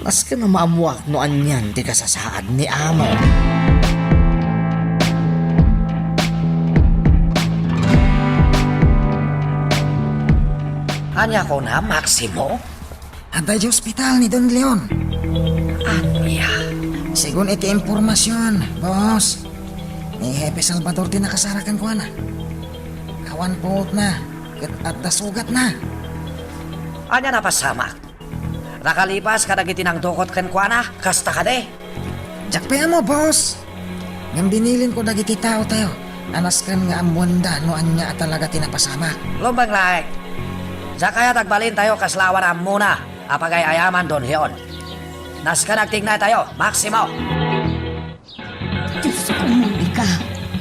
Nasken a maammoak no anian ti kasasaad ni amo. Ania kunam, Maximo? Adda idiay ospital ni Don Leon. Ania? Segun iti impormasion, boss, ni Hepe Salvador ti nakasara kenkuana. Awan puotna, ket adda sugatna. Ania napasamak? Nakalipas kadagiti nangdukot kenkuana, kasta kadi? Diak pay ammo, boss. Ngem binilinko dagiti taotayo a nasken nga ammoenda no ania a talaga ti napasamak. Lumbeng laeng. Diak kayat agbalintayo kasla awan ammona a pagay-ayaman, Don Leon. Nasken agtignaytayo, Maximo. Diosko, Monica,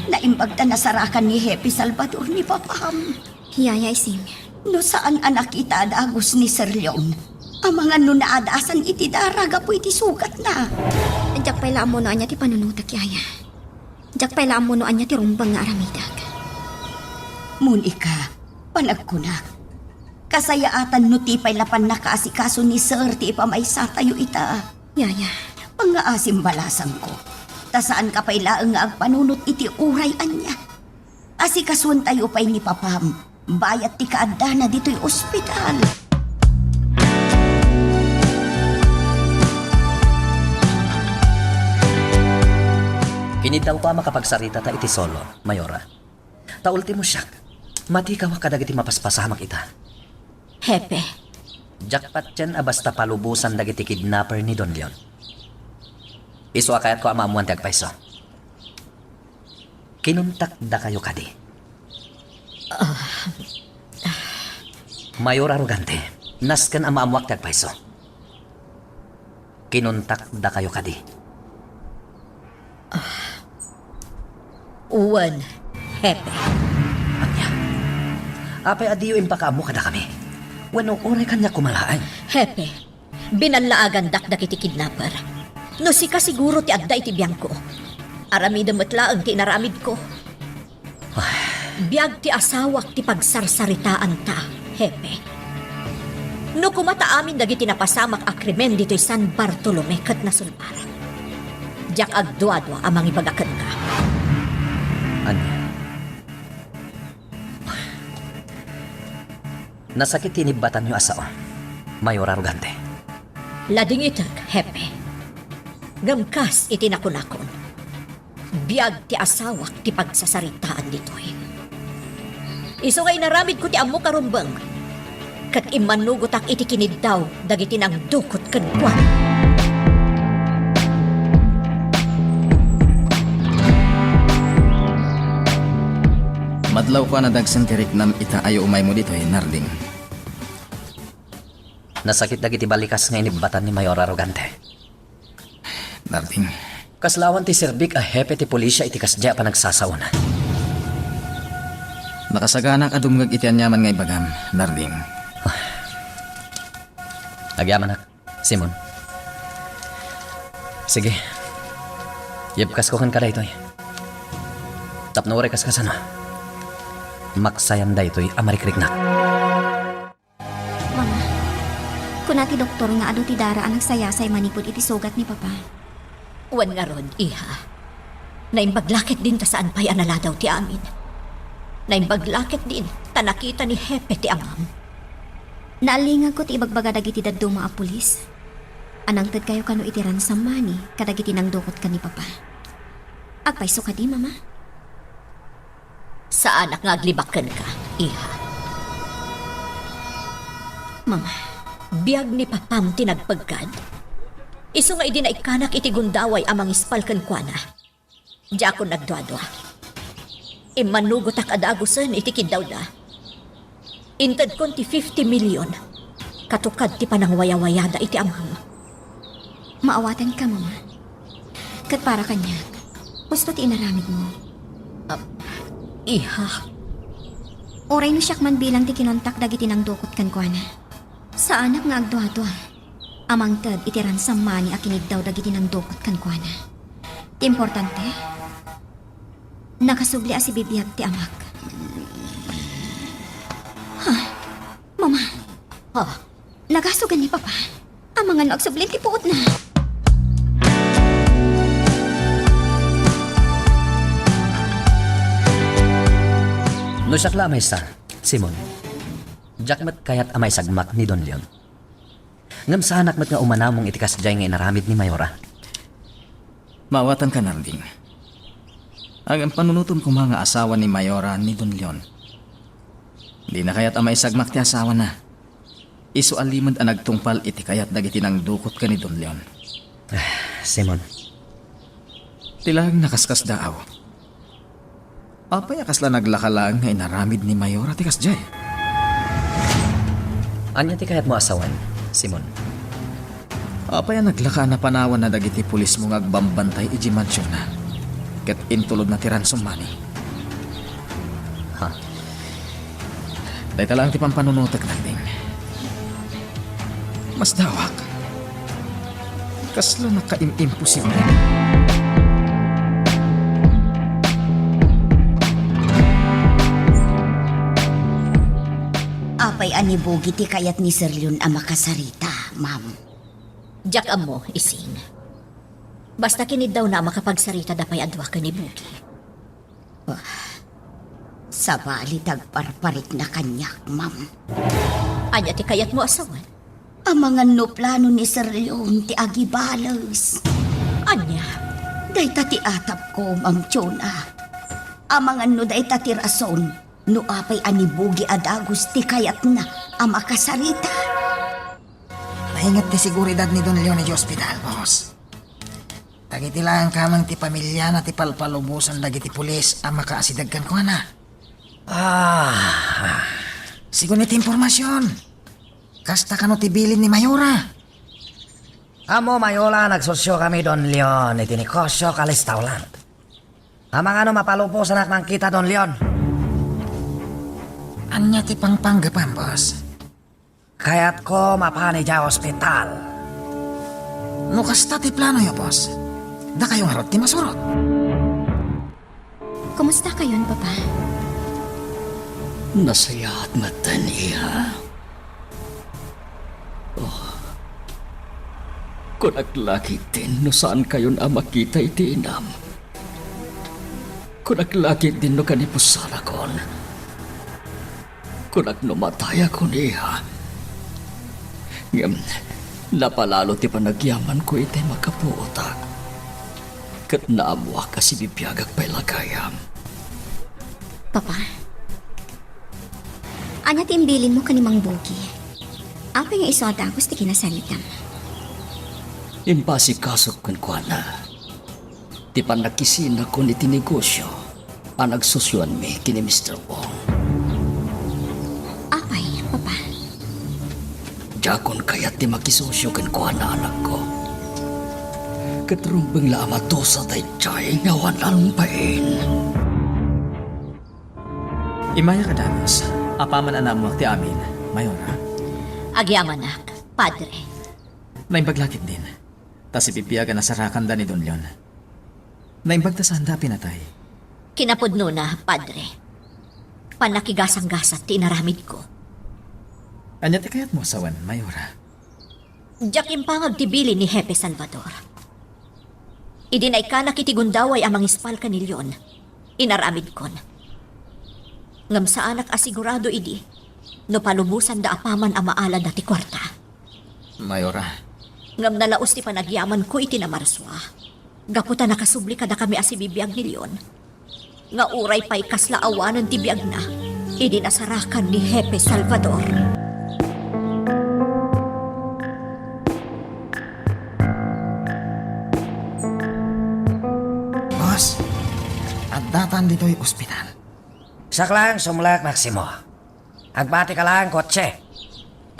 naimbag ta nasarakan ni Hepe Salvador ni papam. Yaya Ising. No saan a nakita a dagus ni Sir Leon, amangan no naadasan iti dara gapu iti sugatna. Diak pay la ammo no ania ti panunotek, Yaya. Diak pay la ammo no ania ti rumbeng nga aramidek. Monica, panagkunak, kasayaatan no ti pay la pannakaasikaso ni Sir ti ipamaysatayo ita. Yaya. Pangngaasim balasangko, ta saanka pay laeng nga agpanunot iti uray ania. Asikasuentayo pay ni papam bayat ti kaaddana ditoy ospital. Kiniddawko a makapagsaritata iti solo, Mayora. Ta ultimo siak, matikawak kadagiti mapaspasamak ita. Hepe. Diak patien a basta palubosan dagiti kidnapper ni Don Leon. Isu a kayatko a maammoan ti agpayso. Kinuntakdakayo kadi? Ah. Mayor Arrogante, Nasken a maammoak ti agpayso. Kinontakdakayo kadi? Wen, Hepe. Ania? Apay a diyo impakaammo kadakami? Wenno uray kaniak koma laeng? Hepe, binallaagandak dagiti kidnapper. No sika, siguro ti adda iti biangko. Aramidem met laeng ti inaramidko. Biag ti asawak ti pagsarsaritaanta, Hepe. No koma ta amin dagiti napasamak a krimen ditoy San Bartolome ket nasulbar, diak agduadua a mangibaga kenka. Ania? Nasakit ti inibbatanyo a sao, Mayor Arrogante. Ladingitek, Hepe. Ngem kas iti nakunakon, biag ti asawak ti pagsasaritaan ditoy. Isu nga inaramidko ti ammok a rumbeng, ket immannugotak iti kiniddaw dagiti nangdukot kenkuana. Madlaw ko a nadagsen ti riknam ita a umaymo ditoy, Narding. Nasakit dagiti balikas nga inibbatan ni Mayor Arrogante. Narding. Kasla awan ti serbik a hepe ti pulisya iti kasdiay a panagsasaona. Nakasaganak a dumngeg iti aniaman nga ibagam, Narding. Agyamanak, Simon. Sige. Yebkasko kenka daytoy. Tapno uray kaskasano, maksayan daytoy a marikriknak. Mama, kuna ti doktor nga adu ti dara a nagsayasay manipud iti sugat ni Papa. Wen ngarud, iha. Naimbag la ketdin ta saan pay a naladaw ti amin. Naimbag la ketdin ta nakita ni Hepe ti amam. Naallingagko ti ibagbaga dagiti dadduma a pulis a nangtedkayo kano iti ransom money kadagiti nangdukot ken ni Papa. Agpayso kadi, Mama? Saanak nga aglibak kenka, iha. Mama. Biag ni Papam ti nagpeggad. Isu nga idi naikkanak iti gundaway a mangispal kenkuana, diakon nagduadua. Immannugotak a dagusen iti kiddawda. Intedkon ti fifty million. Katukad ti panangwayawayada iti amam. Maawatanka, Mama. Ket para kaniak, husto ti inaramidmo. Ah, iha. Uray no siak man bilang ti kinontak dagiti nangdukot kenkuana, saanak nga agduadua a mangted iti ransom money a kiniddaw dagiti nangdukot kenkuana. Ti importante, nakasubli a sibibiag ti amak. Ha? Mama. Ha? Nagasogan ni Papa. Amangan no agsublin ti puotna. No siak la a maysa, Simon, diak met kayat a maisagmak ni Don Leon. Ngem saanak met nga umanamong iti kasdiay nga inaramid ni Mayora. Maawatanka, Narding. Ngem panunotem koma nga asawa ni Mayora ni Don Leon. Dina kayat a maisagmak ti asawana. Isu a limed a nagtungpal iti kayat dagiti nangdukot ken ni Don Leon. Ah, Simon. Ti laeng nakaskasdaaw. Apay a kasla naglaka laeng nga inaramid ni Mayora ti kasdiay? Ania ti kayatmo a sawen, Simon? Apay a naglaka a napanawanna dagiti pulismo nga agbambantay idiay mansionna ket intulodna ti ransom money? Ha? Dayta laeng ti pampanunotek, Narding. Masdawak. Kasla nakaim-imposible. Apay a ni Bugi ti kayat ni Sir Leon a makasarita, ma'am? Diak ammo, Ising. Basta kiniddawna a makapagsarita dapay a dua ken ni Bugi. Ah, sabali ti agparparikna kaniak, ma'am. Ania ti kayatmo a sawen? Amangan no plano ni Sir Leon ti agibales. Ania? Dayta ti atapko, Ma'am Chona. Amangan no dayta ti rason no apay a ni Bugi a dagus ti kayatna a makasarita. Nainget ti seguridad ni Don Leon idiay ospital, boss. Dagiti laeng kameng ti pamiliana ti palpalubosan dagiti pulis a makaasideg kenkuana. Ah. Sigun iti impormasion, Kasta kano ti bilin ni Mayora? Ammo, Mayora, nagsosyokami, Don Leon, iti negosio Calistao Land. Amangan no mapalubosanak mankita, Don Leon. Ania ti pangpanggepam, boss? Kayatko mapan idiay ospital. No kasta ti planoyo, boss, dakayo ngarud ti masurot. Kumusta kayon, Papa? Nasayaat metten, iha. Oh. Kunak la ketdin no saan kayon a makita iti inam. Kunak la ketdin no kanipusarakon. Kunak no matayakon, iha. Ngem napalalo ti panagyamanko iti makapuotak. Ket naammoak a sibibiagak pay la gayam. Papa, ania ti imbilinmo ken ni Mang Bogi? Apay nga isu a dagus ti kinasaritam? Impaasikasok kenkuana ti pannakkisinakon iti negosio a nagsosyuanmi ken ni Mister Wong. Apay, Papa? Diakon kayat ti makisosyo kenkuana, anakko. Ket rumbeng la a madusa daydiay nga awan nalpain. Immay a kadanos, apaman a naammoak ti amin, Mayora. Agyamanak, Padre. Naimbag la ketdin, ta sibibiag a nasarakanda ni Don Leon. Naimbag ta saanda a pinatay. Kinapudnona, Padre. Pannakigasanggasat ti inaramidko. Ania ti kayatmo a sawen, Mayora? Diak impangag ti bilin ni Hepe Salvador. Idi naikkanak iti gundaway a mangispal ken ni Leon, inaramidkon. Ngem saanak a sigurado idi no palubosanda apaman a maalada ti kuarta. Mayora. Ngem nalaus ti panagyamanko iti namarsua, gapu ta nakasubli kadakami a sibibiag ni Leon nga uray pay kasla awanen ti biagna idi nasarakan ni Hepe Salvador. Boss, addatan ditoy ospital. Saklang, sumlek, Maximo. Agbatika laeng kotse.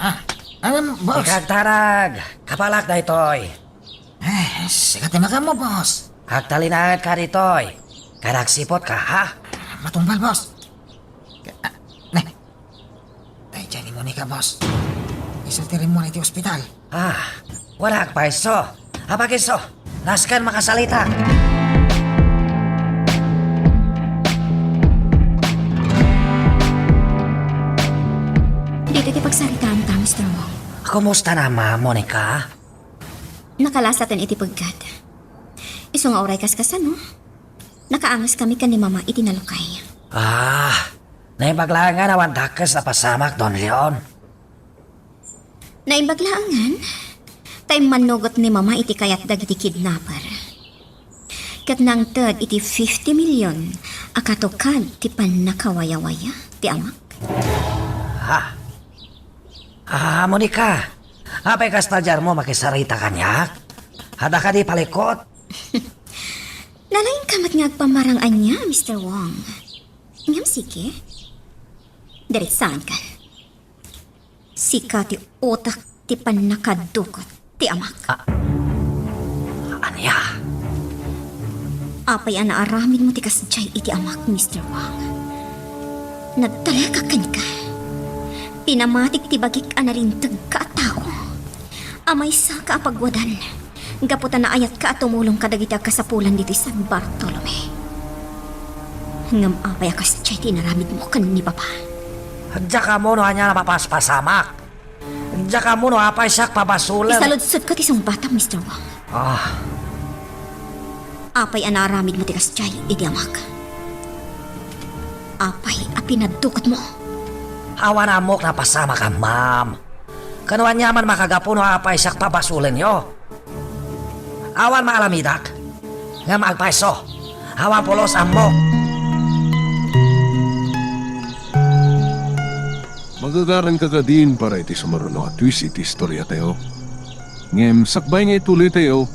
Ah, ano, boss? Ikaagtarag, kapalak daytoy. Eh, sika ti magammo, boss. Agtalinaed ka ditoy. Karagsipot ka, ha? Matungpal, boss. Ah, ne. Daydiay ni Monica, boss. Isu ti rimmuar iti ospital. Ah, wala agpayso. Apag isu, nasken makasalita. Ditoy ti pagsaritaanta, Mister Wong. Kumusta na, Ma'am Monica? Nakalasaten iti pegget. Isu nga uray kaskasano, nakaangaskami ken ni Mama iti nalukay. Ah, naimbag laeng nga awan dakes a pasamak, Don Leon. Naimbag laengen, ta immannugot ni Mama iti kayat dagiti kidnapper. Ket nangted iti fifty million a katukad ti pannakawayawaya ti amak. Ha? Ah, Monica, apay kasta diarmo makisarita kaniak? Adda kadi palikot? Nalaingka met nga agpamarang ania, Mister Wong. Ngem sige, diritsaankan. Sika ti utak ti pannakadukot ti amak. Ah, ania? Apay a naaramidmo ti kasdiay iti amak, Mister Wang? Nagtalekak kenka. Pinamatik ti bagik a narintegka a tao. A maysaka a pagwadan. Gapu ta naayatka a tumulong kadagiti agkasapulan ditoy San Bartolome. Ngem apay a kasdiay ti inaramidmo ken ni Papa? Diak ammo no ania a mapaspasamak. Diak ammo no apay siak pabasolen. Isaludsodko ti sungbatam, Mister Wang. Ah. Apay a naaramidmo ti kasdiay iti amak? Apay a pinadukotmo? Awan ammok napasamak, ma'am. Ken ania man makagapu no apay siak pabasolenyo? Awan maalamidak. Ngem agpayso, awan pulos ammok. Magagaranka kadin para iti sumaruno a twist iti istoriatayo. Ngem sakbay nga ituloytayo,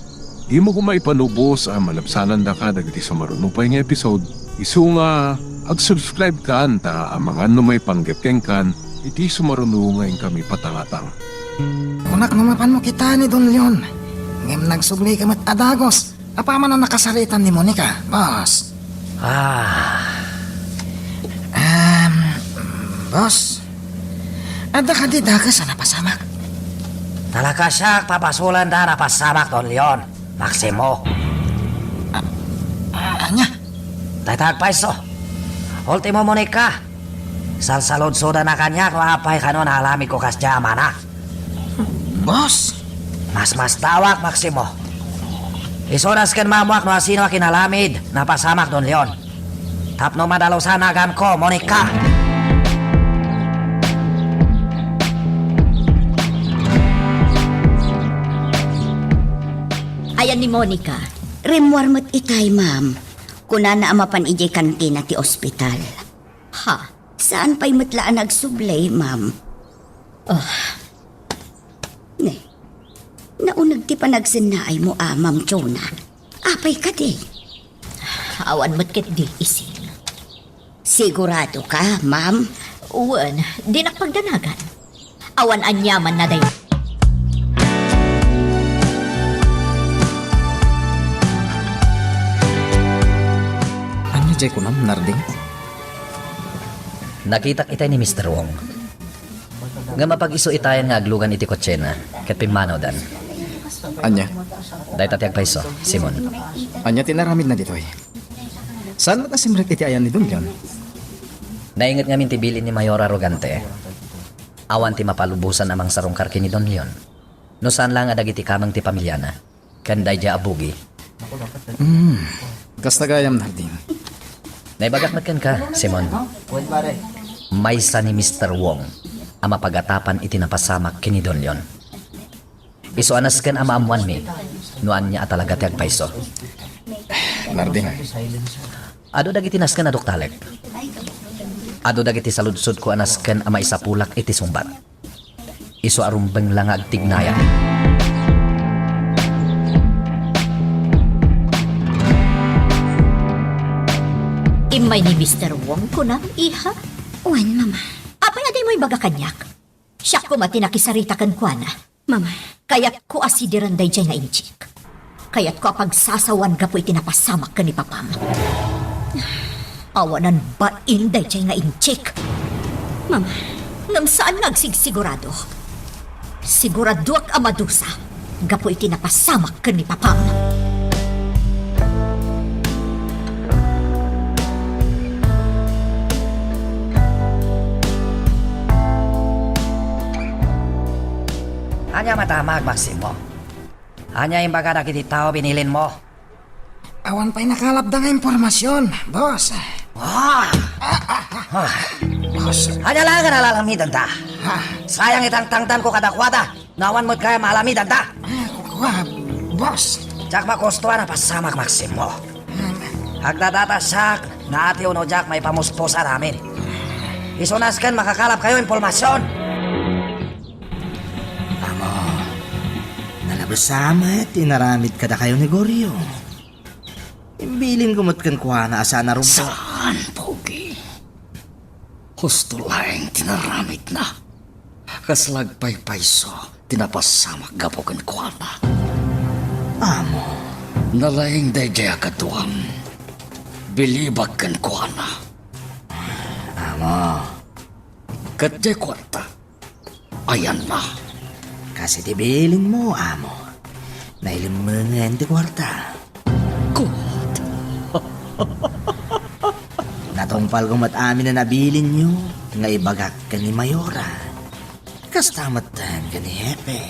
dimo koma ipanubos a malabsanandaka dagiti sumaruno pay nga episode. Isu nga, ag-subscribe kan ta amangan no maipanggep kenkan Iti sumaruno nga inkami patangatang. Kunak no mapanmo kita ni Don Leon. Ngem nagsubli ka met a dagus. Apaman a nakasaritan ni Monica, boss. Ah. Um, boss. Adda kadi dakes a napasamak? Talakasiak, pabasolanda a napasamak, Don Leon. Maximo. Ah, ah, ania? Dayta agpayso. Ultimo, Monica. Salsaludsodanakaniak no apay kano naalamidko kasdiay a mana. Boss! Masmastawak, Maximo. Isu nasken maammoak no asino a kinalamid, napasamak, Don Leon. Tapno madalusan agamko, Monica. Ayan ni Monica. Rimmuar met itay, ma'am. Kunana a mapan idiay kantina ti ospital. Ha? Saan pay met la a nagsubli, ma'am? Oh. Ne. Nauneg ti panagsennaaymo a, Ma'am Jonah. Apay kadi? Awan met ketdi, Isil. Sigurado ka, ma'am? Wen, dinak pagdanagan. Awan aniamanna day. Ania jay kunam, Narding? Nakitak itay ni Mister Wong. Ngem apag-isu itayan nga aglugan iti kotsena, ket pimmanawdan. Ania? Dayta ti agpayso, Simon. Ania ti naramidna ditoy? Saan met a simrek iti ayan ni Don Leon? Nainget ngamin ti bilin ni Mayor Arrogante. Awan ti mapalubosan a mangsarungkar ken ni Don Leon. No saan la nga dagiti kameng ti pamiliana. Ken daydiay a bugi. Hmm. Kasta gayam, Narding. Naibagak met kenka, Simon. Maysa ni Mister Wong a mapagatapan iti napasamak ken ni Don Leon. Isu a nasken a maammoanmi no ania a talaga ti agpayso. Narding. Adu dagiti nasken a duktalek. Adu dagiti saludsodko a nasken a maisapulak iti sungbat. Isu a rumbeng la nga agtignayan. Immay ni Mister Wong, kunam, iha? Wen, Mama. Apay a dimo ibaga kaniak? Siak koma ti nakisarita kenkuana. Mama. Kayatko a sidiren daydiay nga inchik. Kayatko a pagsasawan gapu iti napasamak ken ni Papam. Awanan bain daydiay nga inchik. Mama. Ngem saan nga agsigsigurado. Siguradoak a madusa gapu iti napasamak ken ni Papam. Ania met a magmaksimo? Ania imbaga dagiti tao binilinmo? Awan pay nakalapda nga impormasyon, boss. Ah! Ah, ah, ah. Ah. Boss. Ania la nga nalalamidanda? Ah. Sayang itangtangdanko kadakuada, no awan met gayam alamidanda. Ah, kua, boss. Diak magustuan a pasamak, Maximo. Ah. Agdadata siak, naatiw no diak maipamuspusan amin. Isu nasken makakalapkayo impormasyon. Amo, nalabes sa met ti inaramid kadakayo ni Goryo. Imbilinko met kenkuana a saan a rumbo. Saan, Pogi? Husto laeng ti naramidna. Kasla agpaypayso ti napasamak gapu kenkuana. Amo. Nalaing daydiay a kaduam. Bilibak kenkuana. Amo. Ket diay kuarta, ayanna. Kas iti bilinmo, amo. Nailemmengen ti kuarta. Kot. Natungpalko met amin a nabilinyo nga ibagak ken ni Mayora. Kasta metten ken ni Hepe.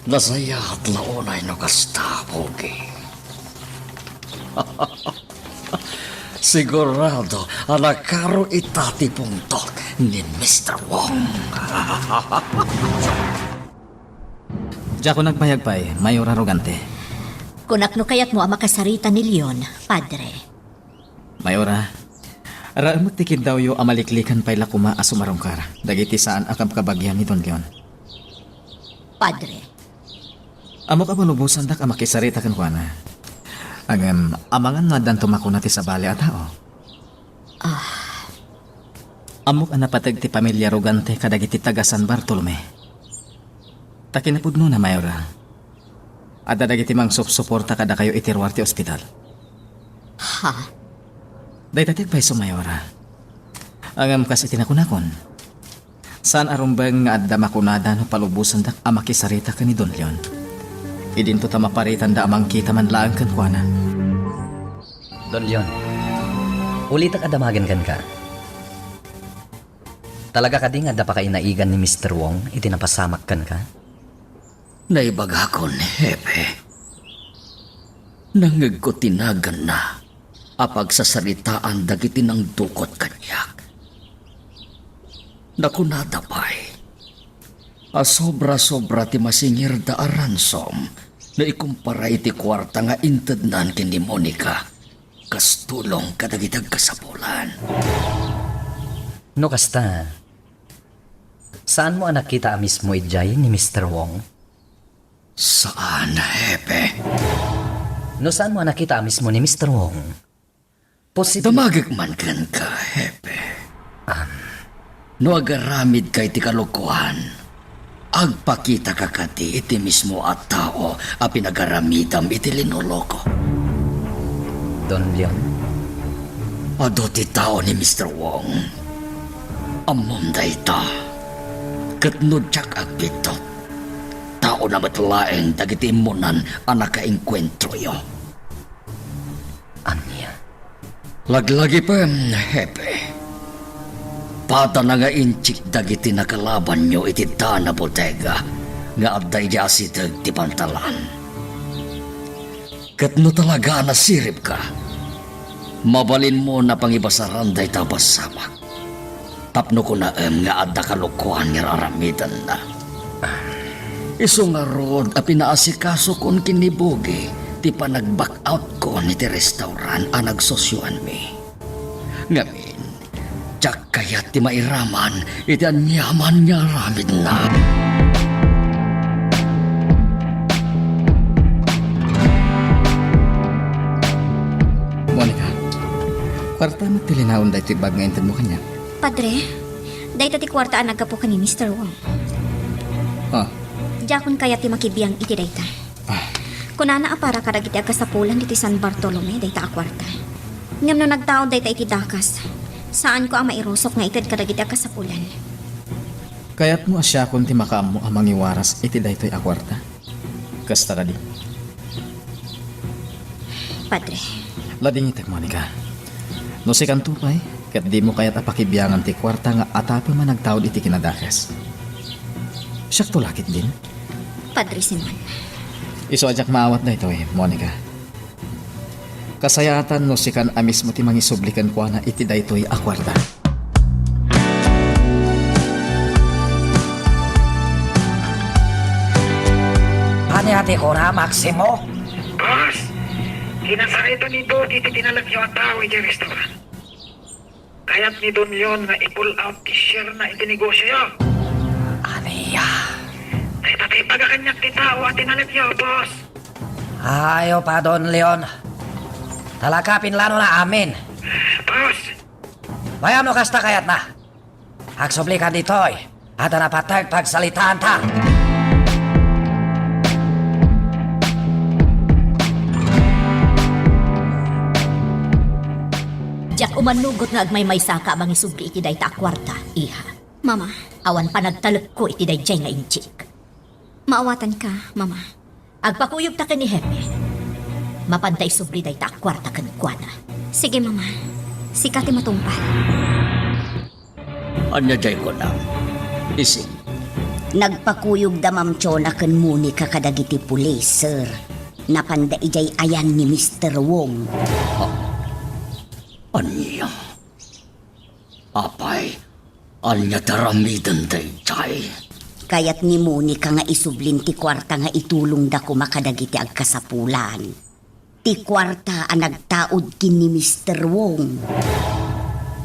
Nasayaat la unay no kasta, Pogi. Sigurado a nakaro ita ti pungtot ni Mister Wong. Diakon agbayag pay, Mayor Arrogante. Kunak no kayatmo a makasarita ni Leon, Padre. Mayora, raem met ti kiddawyo a maliklikan pay la koma a sumarungkar dagiti saan a kabkabagian ni Don Leon. Padre. Ammok a palubosandak a makisarita kenkuana. Ngem, amangan no addanto makuna ti sabali a tao. Ah. Ammok a napateg ti pamilia Rogante kadagiti taga San Bartolome. Ta kinapudnona, Mayora, adda dagiti mangsupsuporta kadakayo iti ruar ti ospital. Ha? Dayta ti agpayso, Mayora. Ngem kas iti nakunakon, saan a rumbeng nga adda makunada no palubosandak a makisarita ken ni Don Leon. Idinto ta maparitanda a mangkita man laeng kenkuana. Don Leon, ulitek a damagen kenka. Talaga kadi nga adda pakainaigan ni Mister Wong iti napasamak kenka? Naibagakon, Hepe. Nangngegko ti naganna a pagsasaritaan dagiti nangdukot kaniak. Nakunada pay a sobra-sobra ti masingirda a ransom no ikumpara iti kuarta nga intednan ken ni Monica kas tulong kadagiti agkasapulan. No kasta, saanmo a nakita a mismo idiay ni Mister Wong? Saan, Hepe. No saanmo a nakita a mismo ni Mister Wong, posible. Damagek man kenka, Hepe. Am. No agaramidka iti kalokoan, agpakitaka kadi iti mismo a tao a pinagaramidam iti linoloko? Don Leon? Adu ti tao ni Mister Wong. Ammom dayta. Ket no diak agbiddut, taona met laeng dagiti immunan a nakaengkuentroyo. Ania? Laglagipen, Hepe. Padana nga inchik dagiti nakalabanyo iti daan a bodega nga adda idiay asideg ti pantalan. Ket no talaga a nasiribka, mabalinmo a pangibasaran dayta a pasamak. Tapno kunaem nga adda kalokoan nga ar-aramidenna. Isu ngarud a pinaasikasokon ken ni Bogi ti panagback-outkon iti restaurant a nagsosioanmi. Ngamin, diak kayat ti mairaman iti aniaman nga aramidna. Monica, kuarta met ti linaon daytoy bag nga intedmo kaniak? Padre, dayta ti kuarta a naggapu ken ni Mister Wong. Ah. Diakon kayat ti makibiang iti dayta. Ah. Kunana a para kadagiti agkasapulan ditoy San Bartolome dayta a kuarta. Ngem no nagtaud dayta iti dakas, saanko a mairusok nga ited kadagiti agkasapulan. Kayatmo a siakon ti makaammo a mangiwaras iti daytoy a kuarta? Kasta kadi? Padre. Ladingitek, Monica. No sikanto pay, ket dimo kayat a pakibiangan ti kuarta nga atapem a nagtaud iti kinadakes, siakto la ketdin? Padre Simon. Isu a diak maawat daytoy, Monica. Kasayaatan no sikan a mismo ti mangisubli kenkuana iti daytoy a kuarta. Ania ti kuna, Maximo? Boss, kinasarita ni Dodi ti tinalekyo a tao idiay restaurant. Kayat ni Don Leon nga i-pull out ti share na iti negosioyo. Ania? Dayta ti ibaga kaniak ti tao a tinalekyo, boss. Ayo pa, Don Leon. Talaga, pinlanona amin. Boss. Mayam no kasta kayatna. Agsublikan ditoy. Adda napateg pagsalitaanta. Diak umanugot nga agmaymaysaka a mangisubli iti dayta a kuarta, iha. Mama. Awan panagtalekko iti daydiay nga inchik. Maawatanka, Mama. Agpakuyogta ken ni Hepe. Mapanta isubli dayta a kuarta kenkuana. Sige, Mama. Sika ti matungpal. Ania diay kunam? Ising. Nagpakuyog da Ma'am Chona ken Monica kadagiti pulis, sir. Napanda idiay ayan ni Mister Wong. Ha? Ania? Apay, ania ti aramiden daydiay? Kayat ni Monica nga isublin ti kuarta nga itulongda koma kadagiti agkasapulan. Ti kuarta a nagtaud ken ni Mister Wong.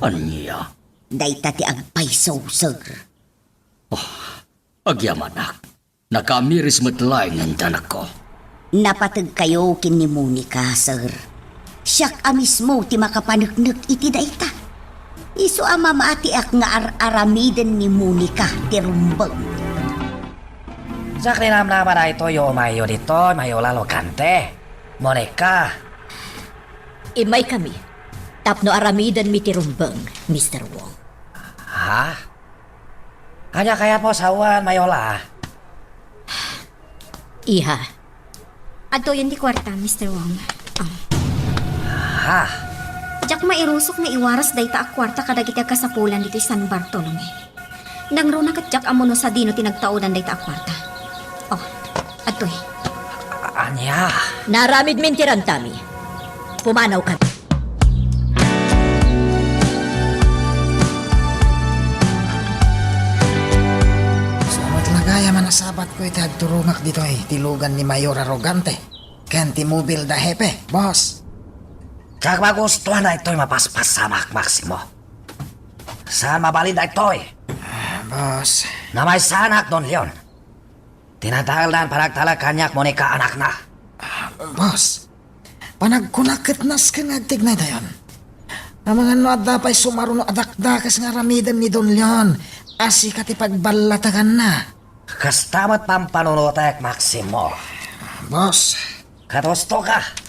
Ania? Dayta ti agpayso, sir. Ah, agyamanak. Nakaamiris met laengen ti anakko. Napategkayo ken ni Monica, sir. Siak a mismo ti makapaneknek iti dayta. Isu a mamatiak nga ar-aramiden ni Monica ti rumbeng. Diak ninamnama daytoy, umayyo ditoy, Mayola Rogante. Monica. Immaykami tapno aramidenmi ti rumbeng, Mister Wong. Ha? Ania kayatmo a sawen, Mayola? Iha. Adtoyen ti kuarta, Mister Wong. Ah. Ha? Diak mairusok nga iwaras dayta a kuarta kadagiti agkasapulan ditoy San Bartolome. Nangruna ket diak ammo no sadino ti nagtaodan dayta a kuarta. Oh, adtoy. A-, ania? Naaramidmin ti rantami. Pumanawkami. Isu met la gayam a nasabatko iti agturongak ditoy ti lugan ni Mayor Arrogante ken ti mobil da Hepe, boss. Diak magustuan daytoy mapaspasamak, Maximo. Saan mabalin daytoy? Ah, boss. Namaysanak, Don Leon. Tinadaelna a panagtalek kaniak, Monica, anakna. Ah, boss, panagkunak ket nasken nga agtignaytayon. Amangan no adda pay sumaruno a dakdakes nga aramiden ni Don Leon a sika ti pagballateganna. Kasta met pampanunotek, Maximo. Boss. Ket husto ka.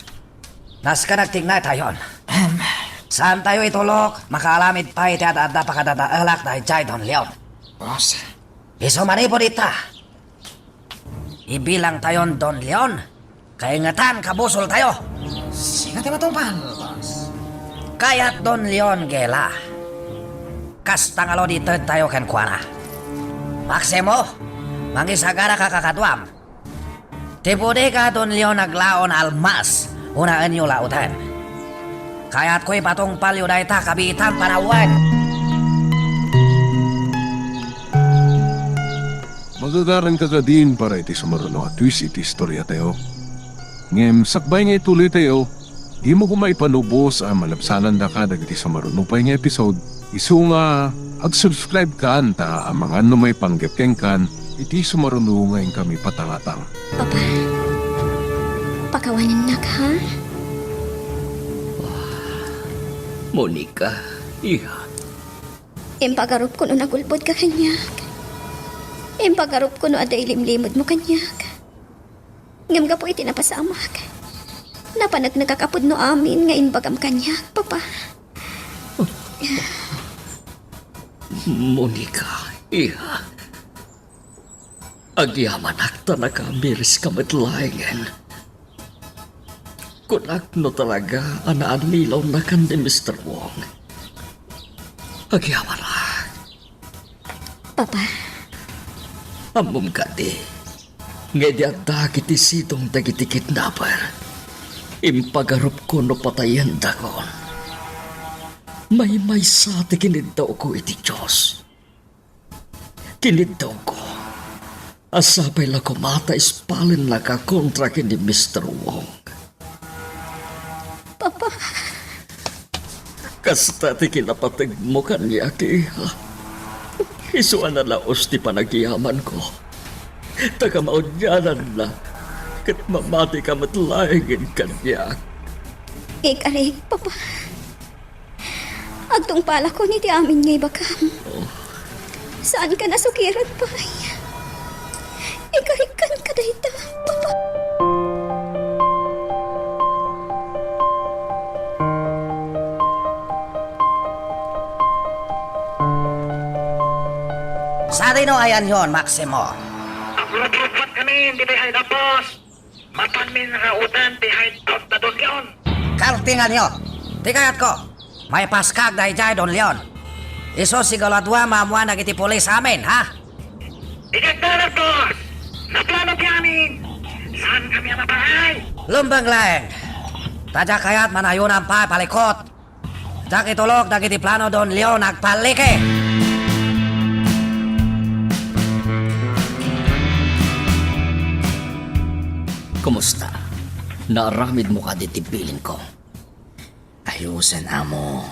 Nasken agtignaytayon. Ahem. Saantayo itulok, makaaramid pay iti ad-adda pakadadaelak daydiay Don Leon. Boss. Isu manipud ita, ibilangtayon Don Leon, kaingetan, kabusoltayo. Sika ti matungpal, boss. Kayat Don Leon, Gela. Kasta nga loditedtayo kenkuana. Maximo, mangisagara ka kakaduam. Ti bodega Don Leon aglaon almas, unaenyo laoten. Kayatko ipatungpalyo dayta kabiitan panawen. Magagaranka kadin para iti sumaruno a twist iti istoriatayo. Ngem sakbay nga ituloytayo, dimo koma ipanubos a malabsanandaka dagiti sumaruno pay nga episode. Isu nga, ag-subscribe kan ta amangan no maipanggep kenkan iti sumaruno nga inkami patangatang. Papa, pakawanennak, ha? Monica, iha. Impagarupko no nagulbodka kaniak. Impagarupko no adda ilimlimedmo kaniak. Ngem gapu iti napasamak, napaneknekak a pudno amin nga imbagam kaniak, Papa. Monica, iha. Agyamanak ta nakabiriska met laengen. Kunak no talaga a naannilawnnakan ni Mister Wong. Agyamanak. Papa. Ammom kadi, nga idi adda iti sidong dagiti kidnapper, impagarupko no patayendakon. Maymaysa ti kiniddawko iti Dios. Kiniddawko a sapay la koma ta ispalennaka kontra ken ni Mister Wong. Papa. Kasta ti kinapategmo kaniak, iha. Isu a nalaos ti panagyamanko. Ta kamaudiananna, ket mamatika met laengen kaniak. Ikarik, Papa. Agtungpalakon iti amin nga ibagam. Oh. Saankan a sukiren pay. Ikarikkan ka dayta, Papa. Sadino ayanyon, Maximo? Agrugrugbat kami, ditoy hideout, boss. Mapanmin nga uten ti hideout da Don Leon. Kartinganyo. Ti kayatko, maipaskak daydiay Don Leon. Isu siguraduam a ammoan dagiti pulis amin, ha? Igagdanak, boss! Naplano ti amin! Saan kami a mapaay? Lumbeng laeng! Ta diak kayat manayonam pay palikut. Diak itulok dagiti plano Don Leon agpalliki. Kumusta? Naaramidmo kadi ti bilinko? Ayosen, amo.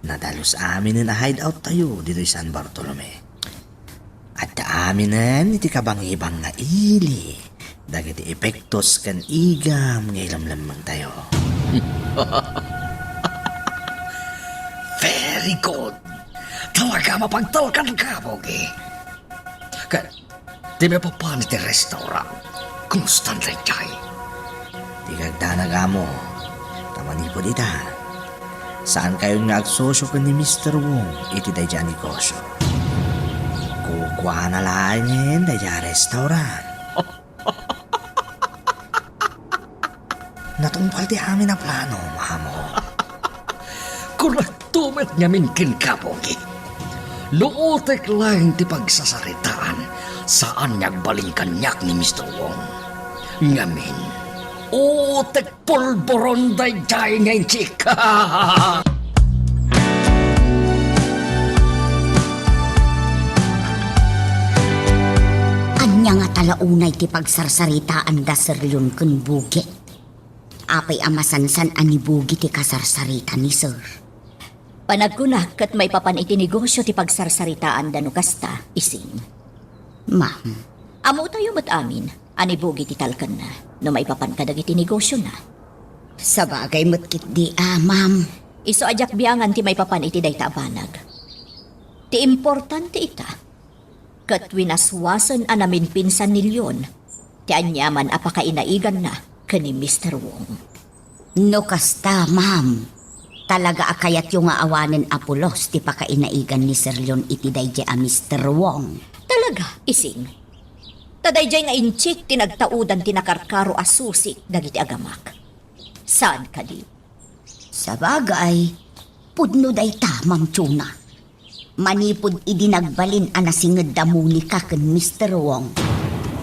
Nadalus aminen a hideout tayo ditoy San Bartolome. Adda aminen iti kabangibang nga ili dagiti epektos ken igam nga ilemlemmengtayo. Very Very good. Talaga mapagtalkan ka, Pogi. Ket, ti maipapan iti restaurant, kumustan daydiay? Di kagdanag, amo. Ta manipud ita, saankayon nga agsosio ken ni Mister Wong iti daydiay a negosio. Kukuana laengen daydiay a restaurant. Natungpal ti amin a plano, amo. Korrekto met ngamin kenka, Pogi. No utek laeng ti pagsasaritaan, saan nga agbalin kaniak ni Mister Wong. Ngamin, utek pulburon daydiay nga inchik. Ania ngata la unay ti pagsarsaritaanda, Sir Leon ken Bugi? Apay a masansan a ni Bugi ti kasarsarita ni Sir? Panagkunak ket maipapan iti negosio ti pagsarsaritaanda no kasta, Ising. Ma'am. Ammotayo met amin a ni Bugi ti talkenna no maipapan kadagiti negosiona. Sabagay met ketdi a, ma'am. Isu a diak biangan ti maipapan iti dayta a banag. Ti importante ita, ket winaswasen a naminpinsan ni Leon ti aniaman a pakainaiganna ken ni Mister Wong. No kasta, ma'am, talaga a kayatyo nga awanen a pulos ti pakainaigan ni Sir Leon iti daydiay a Mister Wong? Talaga, Ising. Ta daydiay nga inchik ti nagtaudan ti nakarkaro a susik dagiti agamak. Saan kadi? Sabagay, pudno dayta, Ma'am Chona. Manipud idi nagbalin a nasinged da Monica ken Mister Wong,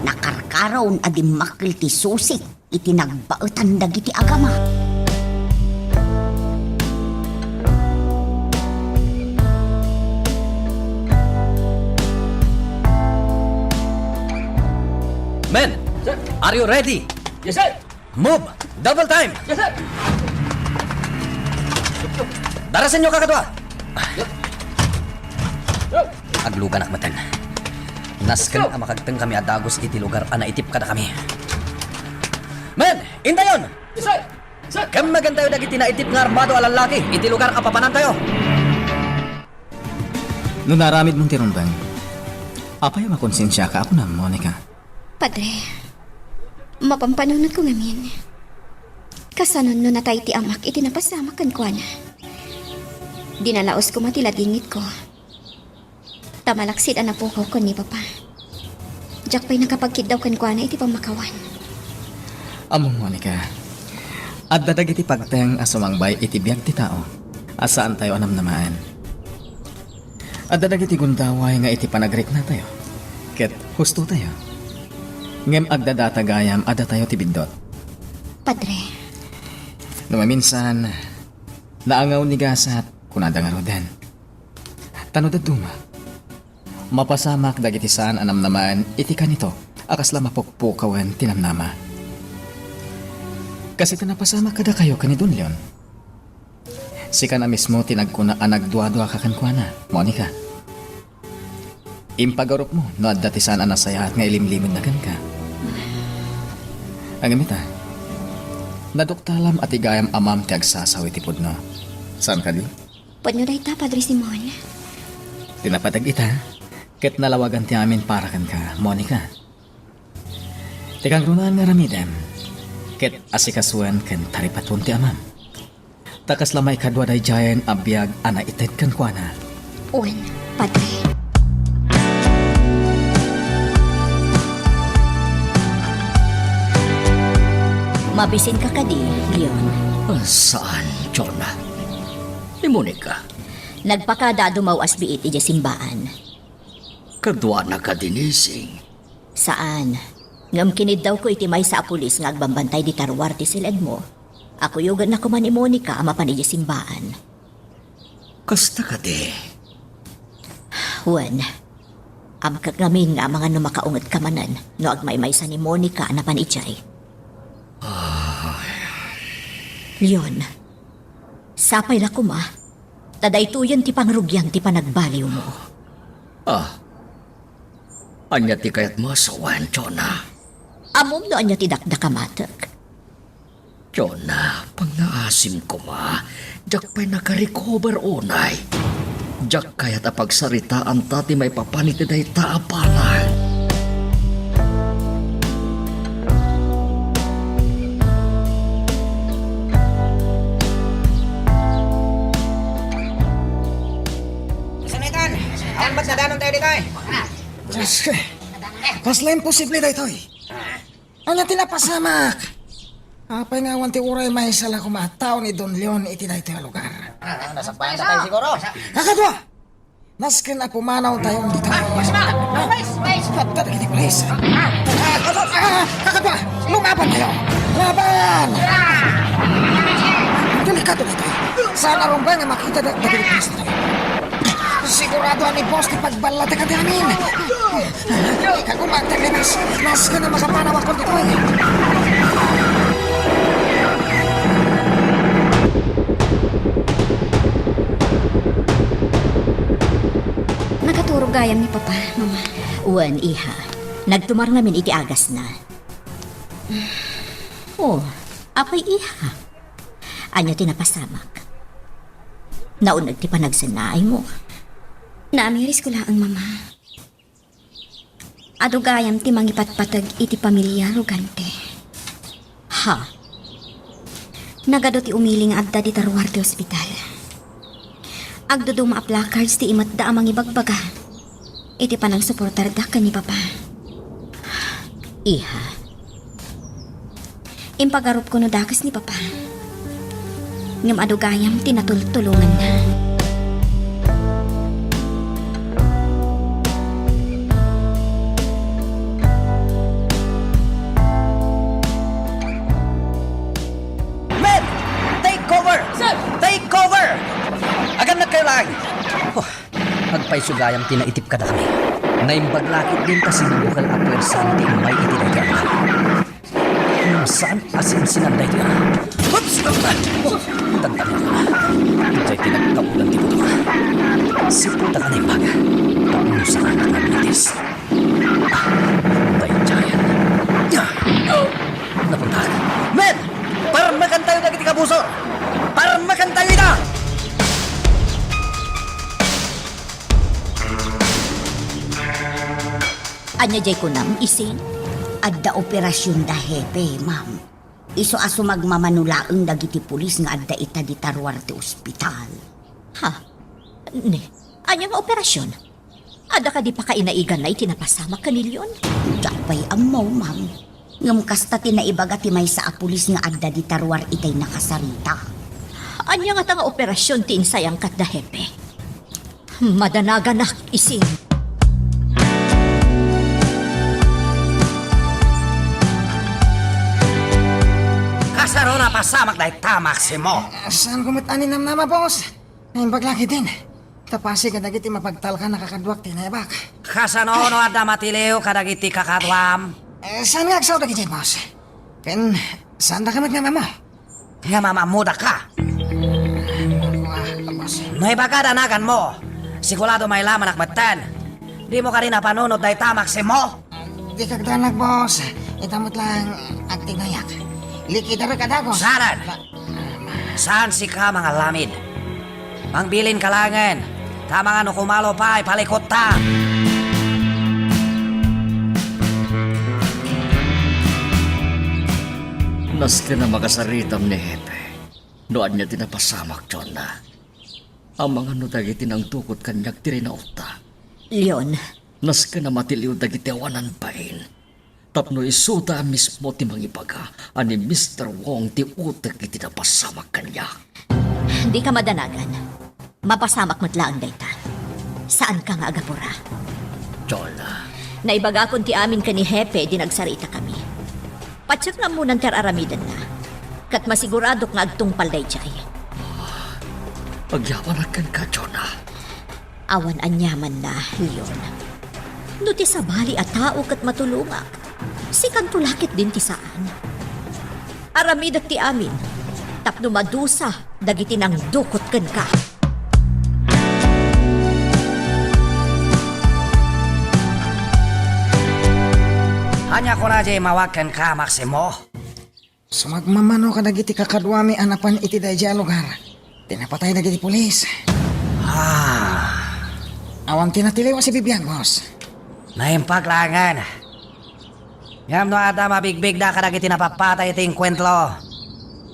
nakarkaraon a dimmakkel ti susik iti nagbaetan dagiti agamak. Men, sir, are you ready? Yes, sir. Move! Double time! Yes, sir! Darasenyo, kakadua! Agluganak metten. Nasken a makagtengkami a dagus iti lugar a naitip kadakami. Men, indayon! Yes, sir! Sir! Kemmegentayo dagiti naitip nga armado a lallaki iti lugar a papanantayo. No naaramidmon ti rumbeng, apay a makonsensiaka a kunam, Monica? Padre, mapampanunotko ngamin. Kasano no natay ti amak iti napasamak kenkuana? Dinalaos koma ti ladingitko. Ta malaksid a napukaw ken ni Papa. Diak pay nakapagkiddaw kenkuana iti pammakawan. Ammom, Monica, adda dagiti pagteng a sumangbay iti biag ti tao a saantayo a namnamaen. Adda dagiti gundaway nga iti panagriknatayo ket hustotayo. Ngem agdadata gayam a datayo ti biddut. Padre. No maminsan, naangaw ni gasat, kunada ngaruden. Ta no dadduma, mapasamak dagiti saan a namnamaen iti kanito a kasla mapukpukawen ti namnama. Kastoy ti napasamak kadakayo ken ni Don Leon. Sika a mismo ti nagkuna a nagduaduaka kenkuana, Monica. Impagarupmo no adda ti saan a nasayaat nga ilimlimedna kenka. Ngem ita, naduktalam a ti gayam amam ti agsasaw iti pudno. Saan kadi? Pudno dayta, Padre Simon. Ti napateg ita, ket nalawagan ti amin para kenka, Monica. Ti kangrunaan nga aramidem, ket asikasuen ken taripaton ti amam. Ta kasla maikadua daydiayen a biag a naited kenkuana. Wen, Padre. Mabisinka kadi, Leon? Ah, saan, Jonah? Ni Monica? Nagpakada a dumaw-as biit idiay simbaan. Kaduana kadi ni Ising? Saan. Ngem kiniddawko iti maysa a pulis nga agbambantay dita ruar ti sil-edmo. Kuyogenna koma ni Monica a mapan idiay simbaan. Kasta kadi? Wen, ammok ngamin nga amangan no makaungetka manen no agmaymaysa ni Monica a napan idiay. Ah. Leon, sapay la koma, ta daytoyen ti pangrugian ti panagbaliwmo. Ah, ania ti kayatmo a sawen, Jonah? Ammom no ania ti dakdakamatek. Jonah, pangngaasim koma, diak pay nakarecover unay. Diak kayat a pagsaritaanta ti maipapan iti dayta a banag. Kasano itan? Awan met nadanon tayo ditoy. Diyos ko, kasla imposible daytoy. Ania ti napasamak? Apay nga awan ti uray maysa la koma a tao ni Don Leon iti daytoy a lugar? Ah, nasakbayan tayo siguro. Kakadua! Nasken a pumanaw tayo ditoy. Adda dagiti pulis. Ah, kakadua! Lumaban tayo! Laban! Delikado daytoy. Saan a rumbeng nga makita da-, dagiti pulis ditoy. Sigurado a ni boss ti pagballatek kadi amin. Ikaw, kumakta, Lenas. Nasken a makapanawakon ditoy. Nakaturog gayam ni Papa, Mama. Wen, iha. Nagtumar ngamin iti agasna. Oh, apay, iha? Ania ti napasamak? Nauneg ti panagsennaaymo? Naamiris ko laeng, Mama. Adu gayam ti mangipatpateg iti pamilia Rogante. Ha? Nagadu ti umili nga adda dita ruar ti ospital. Agduduma a placards ti imetda a mangibagbaga iti panangsuportarda ken ni Papa. Iha, impagarupko no dakes ni Papa. Ngem adu gayam ti natultulonganna. Men! Take cover! Sir! Take cover! Agannadkayo laeng! Oh, agpayso gayam ti naitip kadakami. Naimbag la ketdin ta sinna bukel a puersa ti immay iti daytoy a lugar. Hmm, saan a sinsinan daytoy a? Oops! Oh, tagtagna. Idiay ti nagtaudan ti buto. Siputa ka naimbag. Tapno saan a nagmitis. Ah, daydiay. Ah! Napuntak. Men! Parmekantayo dagiti kabusor! Parmekantayo ida! Ania diay kunam, Ising? Adda operasionda, Hepe, ma'am. Isu a sumagmamano laeng dagiti pulis nga adda ita dita ruar ti ospital. Ha? Ne, ania nga operasion? Adda kadi pakainaiganna iti napasamak ken ni Leon? Diak pay ammo, ma'am. Ngem kasta ti naibaga ti maysa a pulis nga adda dita ruar itay nakasarita. Ania ngata nga operasion ti insayangkatda, Hepe? Madanaganak, Ising. Kasano napasamak dayta, Maximo? Saan ko met a ninamnama, boss? Naimbag la ketdin. Ta pasig kadagiti mapagtalkan a kakaduak ti naibak. Kasano no adda matiliw kadagiti kakaduam? Eh, saan nga agsaw dagiti, boss? Ken, saan da ka met nga mama? Nga mamamudakka. Ah, boss. No ibagada naganmo, sigurado mailamanak metten. Dimo kadi napanunot dayta, Maximo? Di kagdanag, boss. Ita met lang agtignayak. Likidar ka dagon. Saan? Saan sika, mangalamid? Mangbilinka laengen, ta mangano kumalo pay, palikutta! Nasken a makasaritam ni Hepe no ania ti napasamak, Jonah. Amangan no dagiti nangdukot kaniak ti rinautta. Leon. Nasken a matiliw dagiti awanan bain. Tapno isuda a mismo ti mangibaga a ni Mister Wong ti utek iti napasamak kaniak. Dika madanagan. Mapasamak met laeng dayta. Saanka nga agapura. Jonah. Naibagakon ti amin ken ni Hepe idi nagsaritakami. Patiek nga ammonan ti ar-aramidenna. Ket masiguradok nga agtungpal daydiay. Agyawanak kenka, Jonah. Awan aniamanna, Leon. No ti sabali a tao ket matulongak, sikanto la ketdin ti saan. Aramidek ti amin, tapno madusa dagiti nangdukot kenka. Ania kuna diay immawag kenka, Maximo? Sumagmamano kadagiti kakaduami a napan iti daydiay a lugar ti napatay dagiti pulis. Ah, Awan ti natiliw a sibibiag, boss. Naimbag laengen. Ngem no adda mabigbigda kadagiti napapatay iti engkuentro,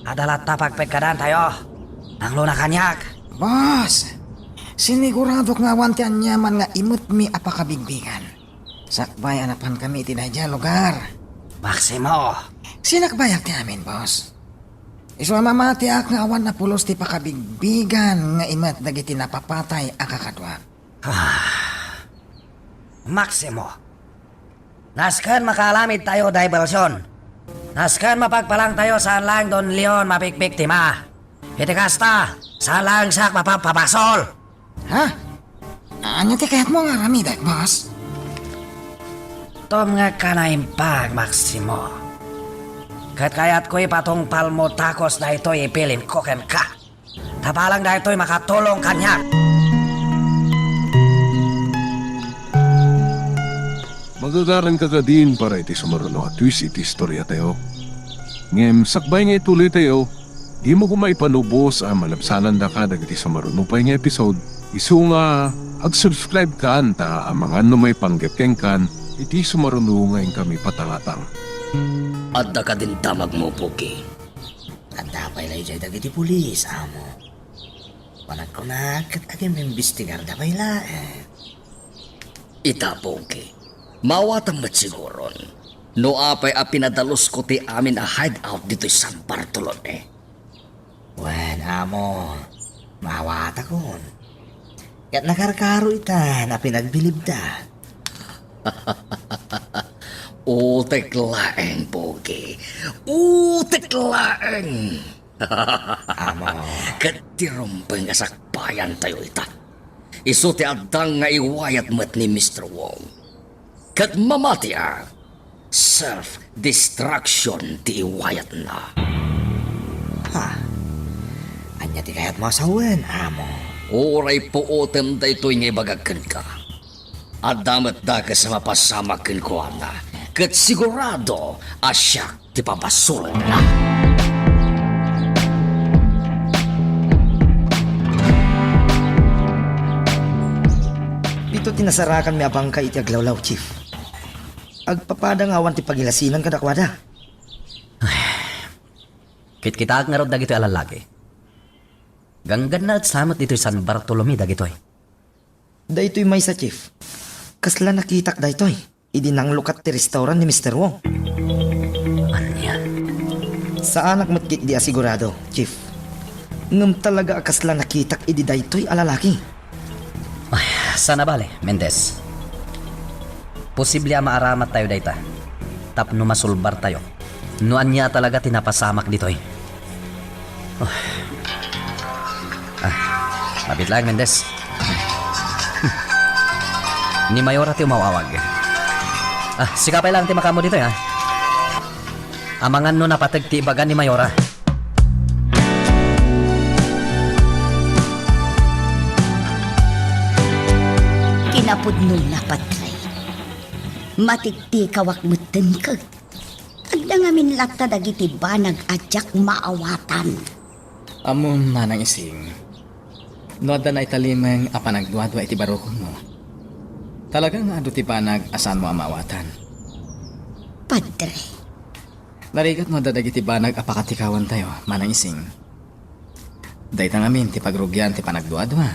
adda latta pagpekkadantayo. Nangruna kaniak. Boss, siniguradok nga awan ti aniaman nga imetmi a pakabigbigan. Sakbay a napankami iti daydiay a lugar. Maximo! Sinakbayak ti amin, boss. Isu a mamatiak nga awan a pulos ti pakabigbigan nga imet dagiti napapatay a kakaduak. Ah. Maximo, nasken makaalamidtayo diversion. Nasken mapagpalangtayo saan laeng Don Leon mapikpiktima. Iti kasta, saan laeng siak mapagpabasol. Ha? Ania ti kayatmo nga aramidek, boss? Tumngek a naimbag, Maximo. Ket kayatko ipatungpalmo dakes daytoy ipilinko kenka. Ta balang daytoy makatulong kaniak. Magagaranka kadin para iti sumaruno a twist iti istoriatayo. Ngem sakbay nga ituloytayo, dimo koma ipalubos a malabsanandaka dagiti sumaruno pay nga episode, isu nga ag-subscribe kan ta amangan no maipanggep kenkan iti sumaruno nga inkami patangatang. Adda kadin damagmo, Pogi? Adda pay daydiay dagiti pulis, amo. Panagkunak ket agim-imbestigarda pay laeng. Ita, Pogi, maawatam met siguron no apay a pinadalusko ti amin a hideout ditoy San Bartolome. Wen, amo, maawatakon. Ket nakarkaro itan a pinagbilibda. Utek laeng, Pogi. Utek laeng! Amo. Ket ti rumbeng a sakbayantayo ita, isu ti addang nga iwayat met ni Mister Wong. Ket mamati a, self-destruction ti iwayatna. Ha? Ania ti kayatmo a sawen, amo? Uray puotem daytoy nga ibagak kenka. Adda met dakes a mapasamak kenkuana, ket sigurado a siak ti pabasolna. Dito ti nasarakanmi a bangkay iti aglawlaw, Chief. Agpapada nga awan ti pagilasinan kadakuada. Kitkitaak ngarud dagitoy a lallaki. Ganggannaet sa met ditoy San Bartolome dagitoy. Daytoy maysa, Chief. Kasla nakitak daytoy idi nanglukat ti restaurant ni Mister Wong. Ania? Saanak met ketdi a sigurado, Chief. Ngem talaga a kasla nakitak idi daytoy a lalaki. Ay, saan a bale, Mendez. Posible a maaramattayo dayta tapno masulbartayo no ania talaga ti napasamak ditoy. Oh. Ah, mabit laeng, Mendez. Ni Mayora ti umaw-awag. Ah, sika pay laeng ti makaammo ditoy, ha? Amangan no napateg ti ibaga ni Mayora. Kinapudnona, Padre. Matiktikawak metten ket adda ngamin latta dagiti banag a diak maawatan. Ammom, Manang Ising, no adda naitalimeng a panagduadua iti barukonmo, talaga nga adu ti banag a saanmo a maawatan. Padre. Narigat no adda dagiti banag a pakatikawantayo, Manang Ising. Dayta ngamin ti pagrugian ti panagduadua,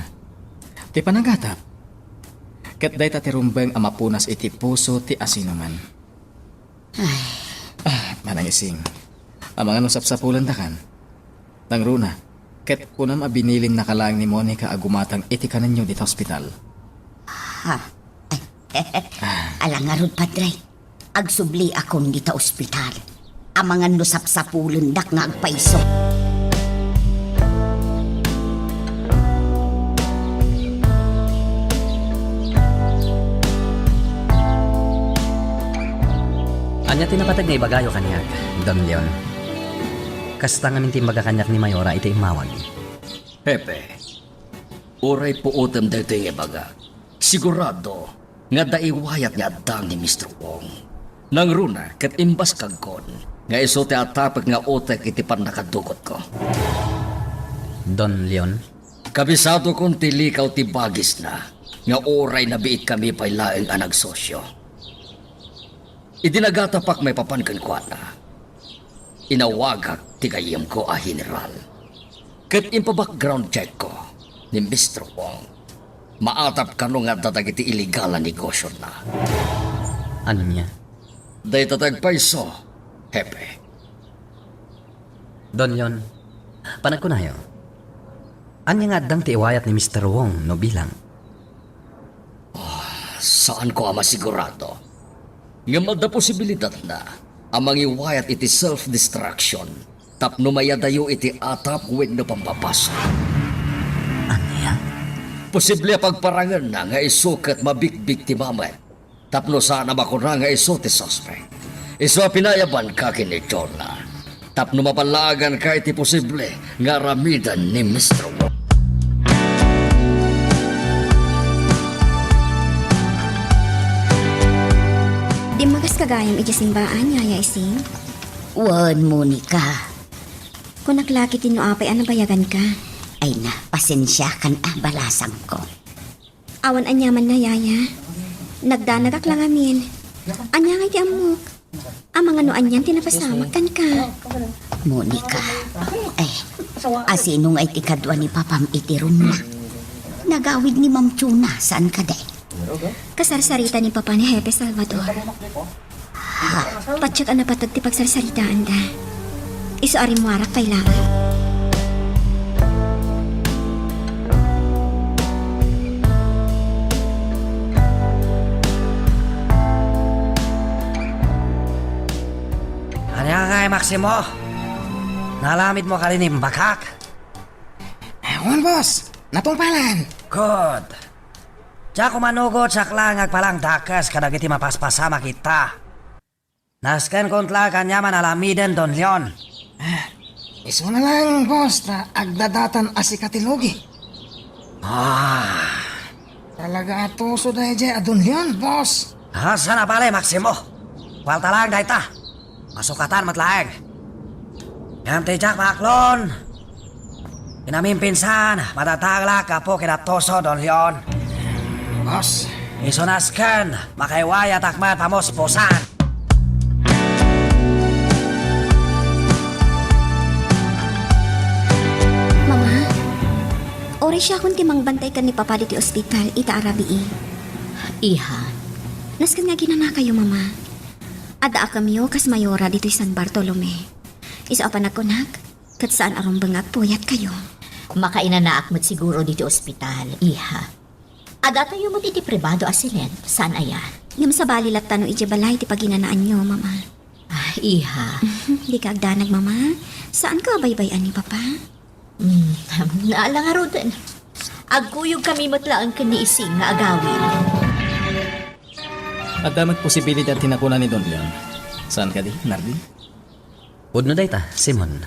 ti panagatap, ket dayta ti rumbeng a mapunas iti puso ti asinoman. Ay. Ah, Manang Ising, amangan no sapsapulendakan. Nangruna, ket kunam a binilinnaka laeng ni Monica a gumatang iti kanenyo dita ospital. Ha? Ala ngarud, Padre. Agsubliakon dita ospital. Amangan no sapsapulendak nga agpayso. Ania ti napateg nga ibagayo kaniak, Don Leon? Kasta ngamin ti imbaga kaniak ni Mayora iti immawag. Hepe, uray puotem daytoy nga ibaga, sigurado nga adda iwayat nga addang ni Mister Wong. Nangruna ket imbaskagkon nga isu ti atapek nga utek iti pannakadugotko. Don Leon? Kabisadokon ti likaw ti bagisna. nga uray nabiitkami pay laeng a nagsosio. Idi nagatapak maipapan kenkuana, inawagak ti gayyemko a general ket impa-background checkko ni Mister Wong. Maatap kano nga adda dagiti illegal a negosiona. Ania? Dayta ti agpayso, Hepe. Don Leon, panagkunayo, ania nga addang ti iwayat ni Mister Wong no bilang? Saanko a masigurado. Ngem adda posibilidatna a mangiwayat iti self-destruction tapno mayadayo iti atap wenno pambabasol. Ania? Posible a pagparangenna nga isu ket mabikbiktima met tapno saan a makuna nga isu ti suspek. Isu a pinayabanka ken ni Jonah tapno maballaaganka iti posible nga aramiden ni Mister Wong. Dimmagas ka gayam idiay simbaan, Yaya Ising? Wen, Monica. Kunak la ketdin no apay a nabayaganka. Ay na, pasensiakan a balasangko. Awan aniamanna, Yaya. Nagdanagak la ngamin. Ania ngay ti ammok? Amangan no anian ti napasamak kenka. Monica, ay, asino ngay ti kadua ni papam iti roomna? Nagawid ni Ma'am Chona, saan kadi? Kasarsarita ni Papa ni Hepe Salvador. Ha? Patiek a napateg ti pagsarsaritaanda. Isu a rimmuarak pay laeng. Ania ngay, Maximo? Naaramidmo kadi ti imbagak? Wen, boss. Natungpalan. Good. Diak umanugot, siak laeng nga agpalangdakes kadagiti mapaspasamak ita. Nasken koma laeng aniaman a aramiden, Don Leon. Ah, isuna laeng, boss, ta agdadatan a sika ti lugi. Ah. Talaga a tuso daydiay a Don Leon, boss. Ah, saan a bale, Maximo. Kuarta laeng dayta. Masukatan met laeng. Ngem ti diak maaklon, inamin pinsan, madadaelak gapu ken a tuso, Don Leon. Boss. Isu nasken, makaiwayatak met pamuspusan. Mama, uray siakon ti mangbantay ken ni Papa ditoy ospital ita a rabii. Iha. Nasken nga aginanakayo, Mama. Adda a kamyo kas mayora ditoy San Bartolome. Isu a panagkunak, ket saan a rumbeng nga agpuyatkayo. Makainanaak met siguro ditoy ospital, iha. Adda tayo met iti pribado a silent, saan aya? Ngem sabali latta no idiay balay ti paginanaanyo, Mama. Ah, iha. Dika agdanag, Mama. Saanka a baybay-an ni Papa? Hmm, naala ngaruden. Agkuyogkami met laeng ken ni Ising nga agawid. Adda met posibilidad ti nakuna ni Don Leon. Saan kadi, Narding? Pudno dayta, Simon.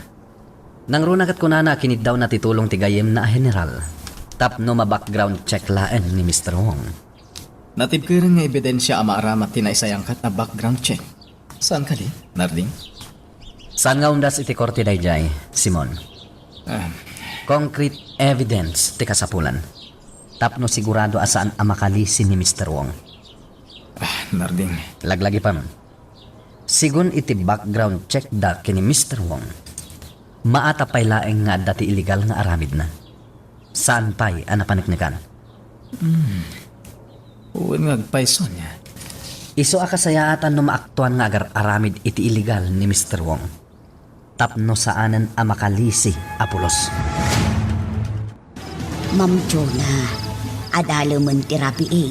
Nangruna ket kunana a kiniddawna ti tulong ti gayyemna a general tapno ma-background check laeng ni Mister Wong. Natibkeren nga ebidensia a maaramat ti naisayangkat a background check. Saan kadi, Narding? Saan nga umdas iti korte daydiay, Simon? Ah. Concrete evidence ti kasapulan. Tapno sigurado a saan a makalisi ni Mister Wong. Ah, Narding. Laglagipem. Sigun iti background check da ken ni Mister Wong, maatap pay laeng nga adda ti illegal nga aramidna. Saan pay a napaneknekan. Hmm. Wen nga agpayso nia. Isu a kasayaatan no maaktuan nga agar-aramid iti illegal ni Mister Wong. Tapno saanen a makalisi a pulos. Ma'am Jonah, adalemen ti rabii.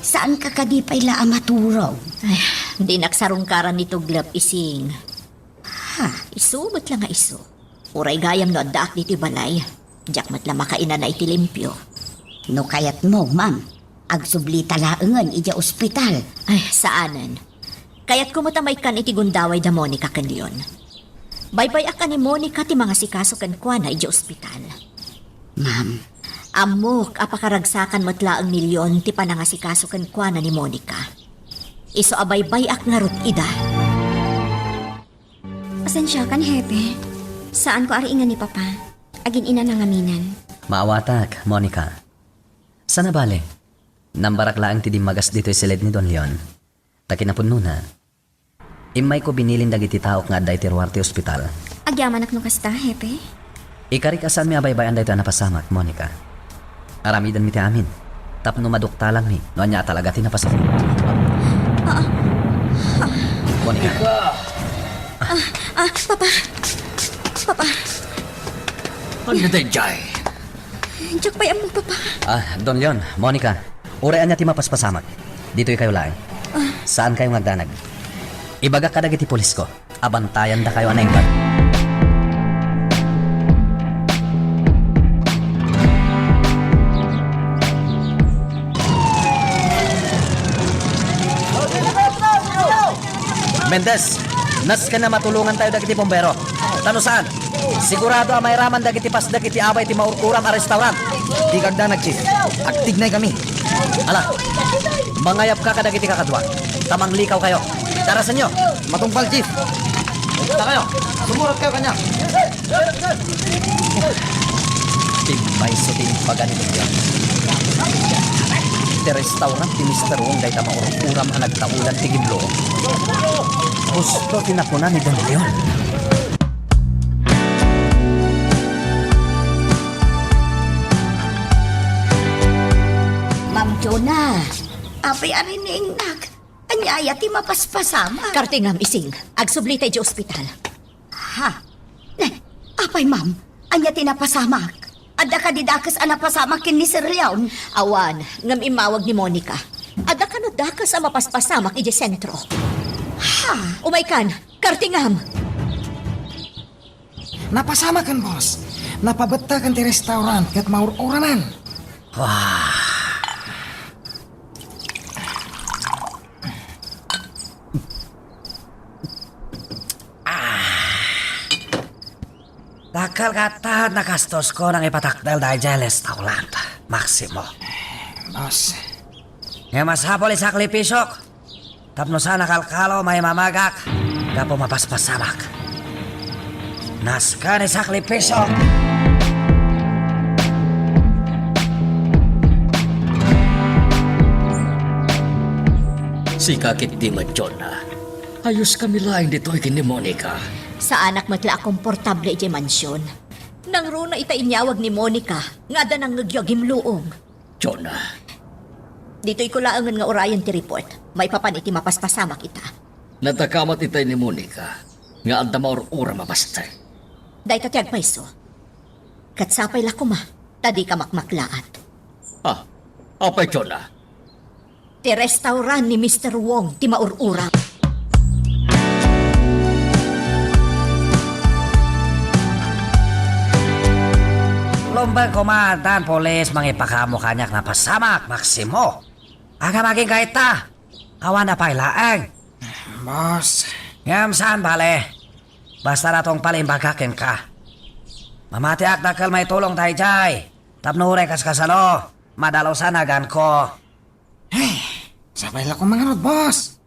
Saanka kadi pay la a maturog? Ay, dinak sarungkaran ni Tuglep, Ising. Ha? Isu met la nga isu. Uray gayam no addaak ditoy balay. Diak met la makainana iti limpio. No kayatmo, ma'am, agsublita laengen idiay ospital. Ay, saanen. Kayatko met a maikkan iti gundaway da Monica ken Leon. Baybay-ak a ni Monica ti mangasikaso kenkuana idiay ospital. Ma'am. Ammok a pakaragsakan met laeng ni Leon ti panangasikaso kenkuana ni Monica. Isu a baybay-ak ngarud ida. Pasensiakan, Hepe. Saanko a riingen ni Papa. Agin-inana ngaminen. Maawatak, Monica. Saan a bale, Nambarak laeng ti dimmagas ditoy siled ni Don Leon. Ta kinapudnona, immayko binilin dagiti taok nga adda iti ruar ti ospital. Agyamanak no kasta, Hepe. Ikarik a saanmi a baybay-an daytoy a napasamak, Monica. Aramidenmi ti amin. Tapno maduktalanmi no ania a talaga ti napasamak. Ah, ah. Monica. Ah, ah, Papa. Papa. Ania daydiay? Diak pay ammo, Papa. Ah, Don Leon, Monica, uray ania ti mapaspasamak, ditoykayo laeng. Ah. Saankayo nga agdanag. Ibagak kadagiti pulisko a bantayandakayo a naimbag. Mendez, nasken a matulongantayo dagiti bombero. Ta no saan, sigurado a mairaman dagiti pasdek iti abay ti maur-uram a restaurant. Dika agdanag, Chief. Agtignay kami. Ala, mangayabka kadagiti kakaduak, ta manglikawkayo. Darasenyo. Matungpal, Chief. Dakayo. Sumuratkayo kaniak. Ti maysa ti imbaga ni Don Leon. Ti restaurant ti Mister Wong dayta maur-uram a nagtaudan ti gimluong. Husto ti nakuna ni Don Leon. Ma'am Jonah, apay a riningnak? Ania aya ti mapaspasamak? Kartingam, Ising. Agsubli ta idiay ospital. Ha? Ne, apay, ma'am? Ania ti napasamak? Adda kadi dakes a napasamak ken ni Sir Leon? Awan, ngem immawag ni Monica. Adda kano dakes a mapaspasamak idiay sentro. Ha? Umaykan, kartingam! Napasamaken, boss. Napabettaken ti restaurant ket maur-uraman. Wah. Ah. Dakkel kasta ti nagastosko nang ipatakder daydiay restaurant, Maximo. Boss. Nga masapul isakripisiok. Tapno saan a kalkalo maimamagak gapu mapaspasamak. Nasken ti sakripisio. Sika ketdi met, Jonah. Ayoskami laeng ditoy ken ni Monica. Saanak met la a komportable idiay mansion. Nangruna ita inyawag ni Monica nga adda nangngegyo a gimluong. Jonah. Ditoyko laengen nga urayen ti report maipapan iti mapaspasamak ita. Nadakamat itay ni Monica nga adda maur-uram a bastek. Dayta ti agpayso. Ket sapay la koma ta dika makmaklaat. Ah, apay, Jonah? Ti restaurant ni Mister Wong ti maur-uram. Lumbeng koma, addan pulis mangipakaammo kaniak napasamak, Maximo. Agamaginka ita. Awan a pay laeng. Boss. Ngem saan bale. Basta natungpal imbagak kenka. Mamatiak dakkel maitulong daydiay. Tapno uray kaskasano, madalusan aganko. Hey, sapay la koma ngarud, boss.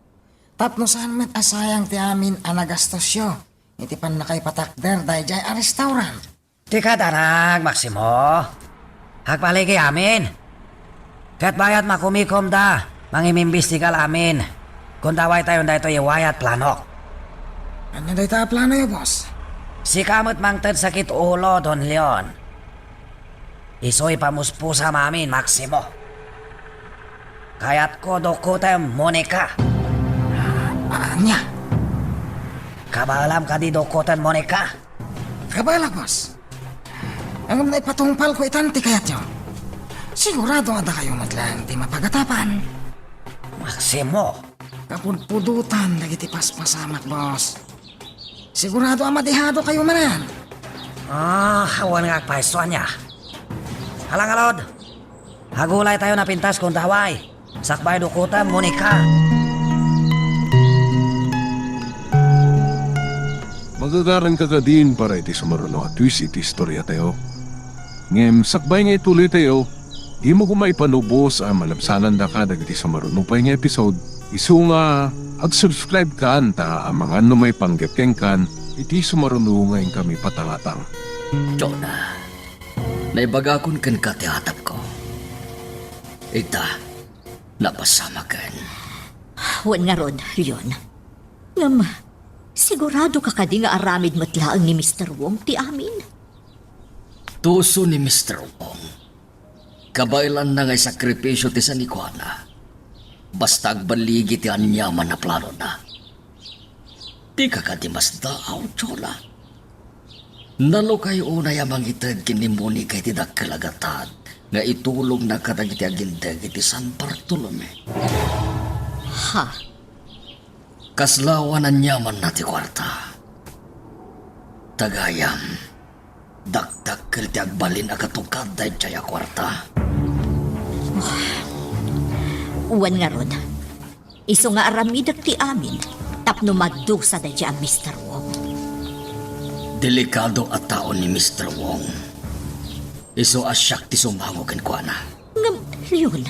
Tapno saan met a sayang ti amin a nagastosyo iti pannakaipatakder daydiay a restaurant. Ti kadanag, Maximo. Agbaligi amin. Ket bayat makumikomda, mangimimbestiga la amin. Kundawaytayon daytoy iwayat planok. Ania dayta a planoyo, boss? Sika met mangted sakit ulo, Don Leon. Isu ipamuspusam amin, Maximo. Kayatko dukotem, Monica. Ah, ania? Kabaelam kadi dukoten, Monica? Kabaelak, boss. Ngem naipatungpalko itan ti kayatyo. Sigurado a dakayo met laeng ti mapagatapan. Maximo. Kapudpudotan dagiti paspasamak, boss. Sigurado a madihadokayo manen. Ah, awan nga agpayso ania. Ala ngarud, agulaytayon a pintas kundaway. Sakbay dukotem, Monica. Magagaranka kadin para iti sumaruno a twist iti istoriatayo. Ngem sakbay nga ituloytayo, dimo koma ipanubos a malabsanandaka dagiti sumaruno pay nga episode. Isu nga, ag-subscribe kan ta amangan no maipanggep kenkan iti sumaruno nga inkami patangatang. Jonah, naibagakon kenka ti atapko. Ita, Napasamaken. Wen ngarud, Leon. Ngem, sigurado ka kadi nga aramid met laeng ni Mister Wong ti amin? Tuso ni Mister Wong. Kabaelanna nga isakripisio ti sanikuana. Basta agballigi ti aniaman a planona. Dika kadi masdaaw, Chona? Nalukay unay a mangited ken ni Monica iti dakkel a gatad nga itulongna kadagiti agindeg iti San Bartolome. Ha? Kasla awan aniamanna ti kuarta. Tagayam, dakdakkel ti agbalin a katukad daydiay a kuarta. Wen ngarud, isu nga aramidek ti amin tapno madusa daydiay a Mister Wong. Delikado a tao ni Mister Wong. Isu a siak ti sumango kenkuana. Ngem, Leon,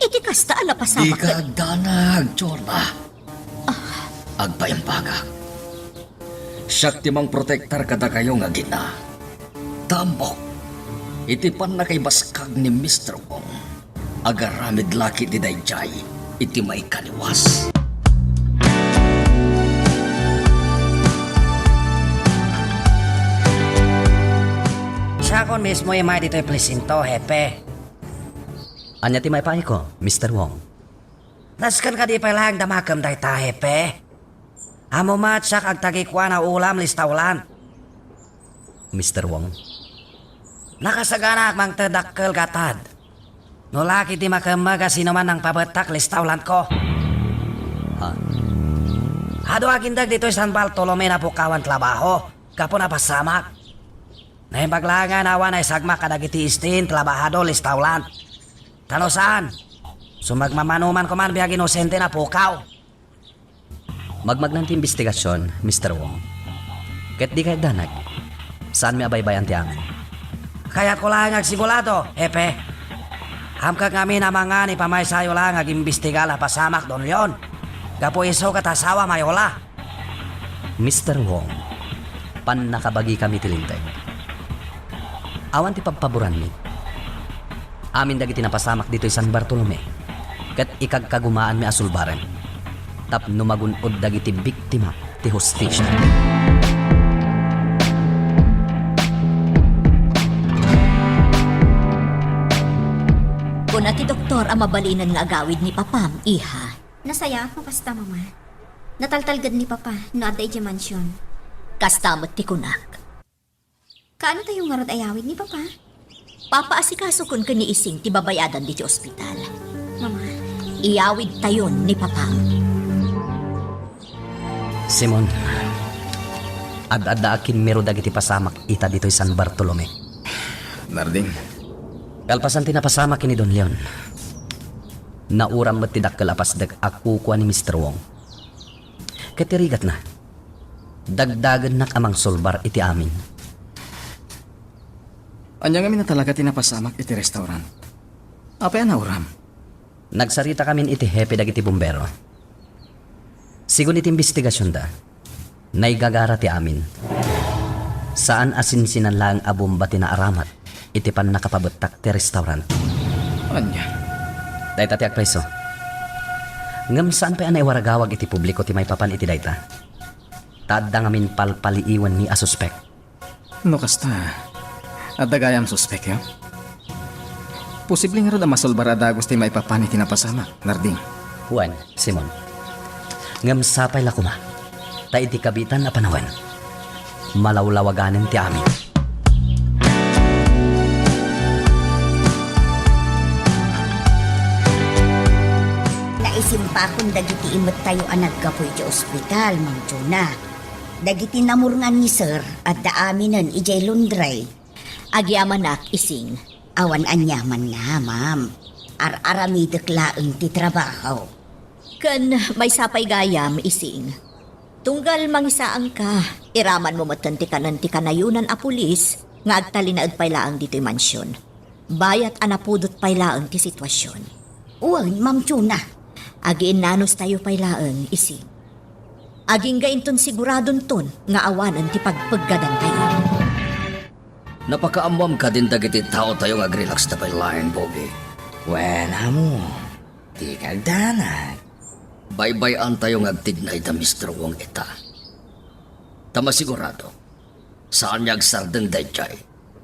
iti kasta a napasamak Dika agdanag, Chona. Agpaimbagak. Siak ti mangprotektar kadakayo nga agina. Ta ammok, iti pannakaibaskag ni Mister Wong, agaramid la ketdi daydiay iti maikaliwas. Siakon mismo imay ditoy presinto, Hepe. Ania ti maipaayko, Mister Wong? Nasken kadi pay laeng damakem dayta, Hepe? Ammom met, siak agtagikuan a ulam, listawlan. Mister Wong? Nakasaganak mangted dakkel gatad. No la ketdi makemmeg a sinoman nangpabettak, listawlanko. Ha? Adu agindeg ditoy San Bartolome napukawan trabaho gapu napasamak. Naimbag laengen awan naisagmak kadagiti istin trabahado, listawlan. Ta no saan, sumagmamano man koman biag inosente napukaw. Magmagnan ti imbestigasion, Mister Wong. Ket dika agdanag. Saanmi a baybay-an ti amin. Kayatko laeng nga agsigurado, Hepe. Amkek ngamin a mangan ipamaysayo laeng nga agimbestiga la pasamak, Don Leon. Gapu isu ket asawam a Yola. Mister Wong, pannakabagikami ti Linteg. Awan ti pagpaboranmi. Amin dagiti napasamak ditoy San Bartolome, ket ikagkagumaanmi a sulbaren tapno magun-od dagiti biktima ti hustisia. Kuna ti doktor a mabalinen nga agawid ni papam, iha. Nasayaat no kasta, Mama. Nataltalged ni Papa no adda idiay mansion. Kasta met ti kunak. Kaano tayo ngarud ayawid ni Papa? Papaasikasokon ken ni Ising ti babayadan ditoy ospital. Mama. Iyawid tayon ni Papa. Simon, ad-addaak kinmiro dagiti pasamak ita ditoy San Bartolome. Narding. Kalpasan ti napasamak ken ni Don Leon, nauram met ti dakkel a pasdek a kukua ni Mister Wong. Ket ti rigatna, dagdagennak a mangsulbar iti amin. Ania ngamin a talaga ti napasamak iti restaurant? Apay a nauram? Nagsarita kamin iti hepe dagiti bumbero. Sigun iti imbestigasionda, naigagara ti amin. Saan a sinsinan laeng a bomba ti naaramat iti pannakapabettak ti restaurant. Ania? Dayta ti agpayso. Ngem saan pay a naiwaragawag iti publiko ti maipapan iti dayta. Ta adda ngamin palpaliiwanmi a suspek. No kasta, adda gayam suspek, ya? Posible ngarud a masulbar a dagus ti maipapan iti napasamak, Narding. Wen, Simon. Ngem sapay la koma, ta iti kabiitan a panawen, malawlawaganen ti amin. Naisimpakon dagiti imettayo a naggapu iti ospital, Ma'am Juna. Dagiti namurngan ni Sir, adda aminen idiay laundry. Agyamanak, Ising. Awan aniamanna, ma'am. Ar-aramidek laeng ti trabaho. Ken maysa pay gayam, Ising. Tunggal mangisaanka, iramanmo metten ti kanen ti kanayonan a pulis nga agtalinaed pay laeng ditoy mansion. Bayat a napudot pay laeng ti situasion. Wen, Ma'am Juna. Agiinnanos tayo pay laeng, Ising. Agingga inton siguradonton nga awanen ti pagpeggadantayo. Napakaammoam kadin dagiti taotayo nga agrelaksda pay laeng, Pogi. Wen, amo. Ikagdanag. Baybay-antayo nga agtignay da Mister Wong ita. Ta masigurado, saan nga agsardeng daydiay,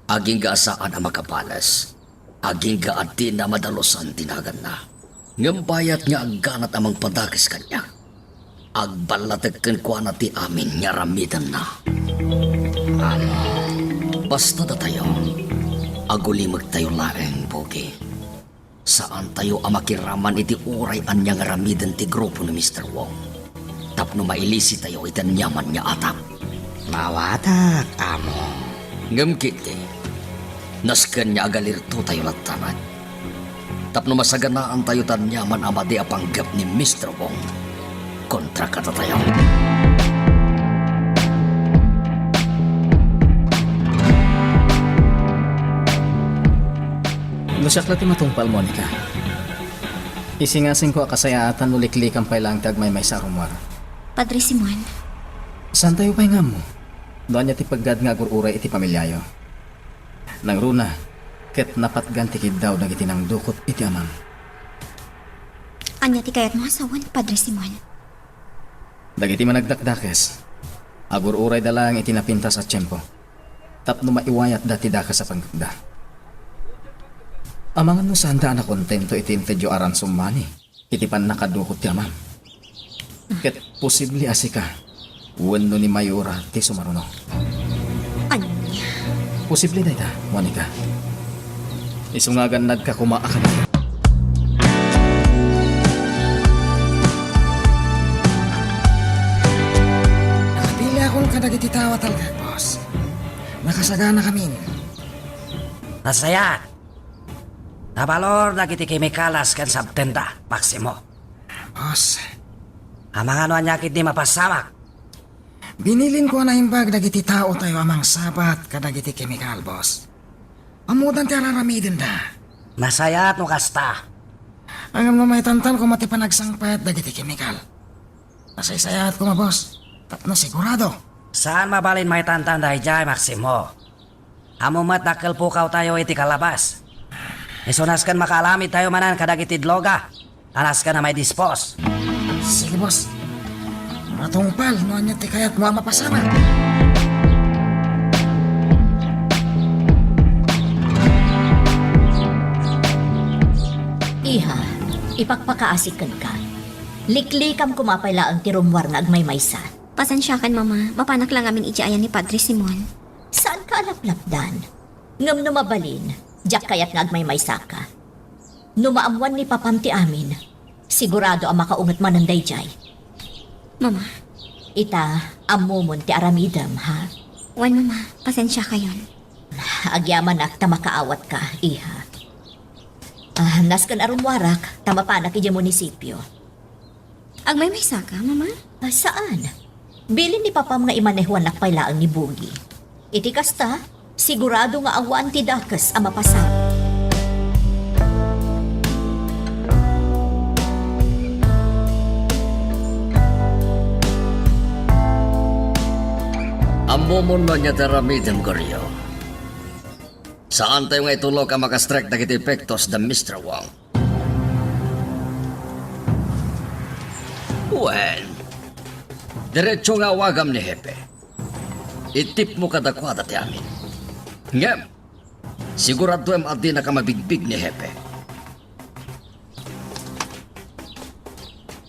agingga a saan a makabales, agingga a dina madalusan ti naganna. Ngem bayat nga agganat a mangpadakes kaniak, agballatek kenkuana ti amin nga aramidenna. Amo, basta datayo, agulimektayo laeng, Bugi. Saantayo a makiraman iti uray ania nga aramiden ti grupo ni Mister Wong tapno mailisitayo iti aniaman nga atap. Mawatak, amo. Ngem ketdi, nasken nga agalirtotayo latta met tapno masaganaantayo ti aniaman a madi a panggep ni Mister Wong kontra kadatayo. No siak la ti matungpal, Monica, isingasingko a kasayaatan no liklikam pay laeng ti agmaymaysa a rummuar. Padre Simon. Saantayo pay nga ammo no ania ti peggad nga agur-uray iti pamiliayo. Nangruna, ket napatgan ti kiddaw dagiti nangdukot iti amam. Ania ti kayatmo a sawen, Padre Simon? Dagiti managdakdakes, agur-urayda laeng iti napintas a tiempo tapno maiwayatda ti dakes a panggepda. Amangan no saanda a nakontento iti intedyo a ransom money iti pannakadukot ti amam. Ket posible a sika wenno ni Mayora ti sumaruno. Ania? Posible dayta, Monica. Isu nga agannadka koma a kanayon. Nakapiliakon kadagiti tao a talgak, boss. Nakasaganakamin. Nasayaat. Nabalor dagiti kemikal a nasken sabtenda, Maximo. Boss. Amangan no ania ketdi mapasamak. Binilinko a naimbag dagiti taotayo a mangsabat kadagiti kemikal, boss. Ammodan ti ar-aramidenda. Nasayaat no kasta. Ngem no maitantan koma ti panagsangpet dagiti kemikal, nasaysayaat koma, boss, tapno sigurado. Saan mabalin maitantan daydiay, Maximo. Ammom met dakkel pukawtayo iti kalabas. Isu nasken makaaramidtayo manen kadagiti droga a nasken a maidispos. Sige, boss. Matungpal no ania ti kayatmo a mapasamak. Iha, ipakpakaasik kenka. Liklikam koma pay laeng ti rummuar nga agmaymaysa. Pasensiakan, Mama. Mapanak la ngamin idiay ayan ni Padre Simon. Saanka a laplapdan. Ngem no mabalin, diak kayat nga agmaymaysaka. No maammuan ni Papam ti amin, sigurado a makaunget manen daydiay. Mama. Ita, ammomon ti aramidem, ha? Wen, Mama. Pasensiakayon. Agyamanak ta makaawatka, iha. Ah, nasken a rummuarak ta mapanak idiay munisipio. Agmaymaysaka, Mama? Ah, saan? Bilin ni Papam nga imanehuannak pay laeng ni Bugi. Iti kasta, sigurado nga awan ti dakes a mapasamak. Ammomon no ania ti aramidem, Goryo. Saantayo nga itulok a makastrek dagiti epektos da Mister Wong. Wen, diretso nga awagam ni Hepe. Itipmo kadakuada ti amin. Ngem, siguraduem a dinaka mabigbig ni Hepe.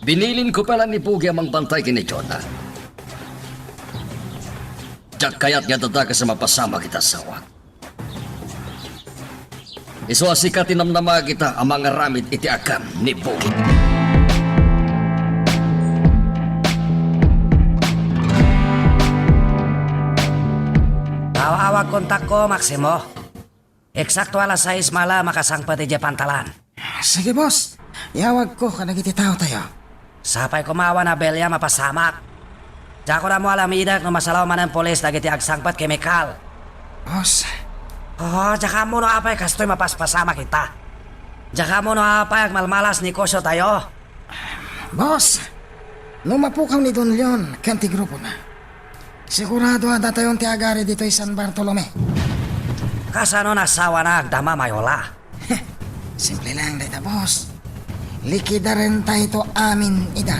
Binilinko pay la ni Bugi a mangbantay ken ni Jonah. Diak kayat nga adda dakes a mapasamak iti asawak. Isu a sika ti namnama ita a mangaramid iti agam ni Bugi. Aw-awag kontakko, Maximo. Eksakto alas sais mala makasangpet idiay pantalan. Sige, boss. Iyawagko kadagiti taotayo. Sapay koma awan a belya mapasamak. Diakon ammo a aramidek no masalaw manen pulis dagiti agsangpet kemikal. Boss. Oh, diak ammo no apay kastoy mapaspasamak ita. Diak ammo no apay agmalmalas negosiotayo. Boss, no mapukaw ni Don Leon ken ti grupona, sigurado a datayon ti agari ditoy San Bartolome. Kasano nasawana agdama, Mayola? Simple lang dayta, boss. Likidarentayto amin ida.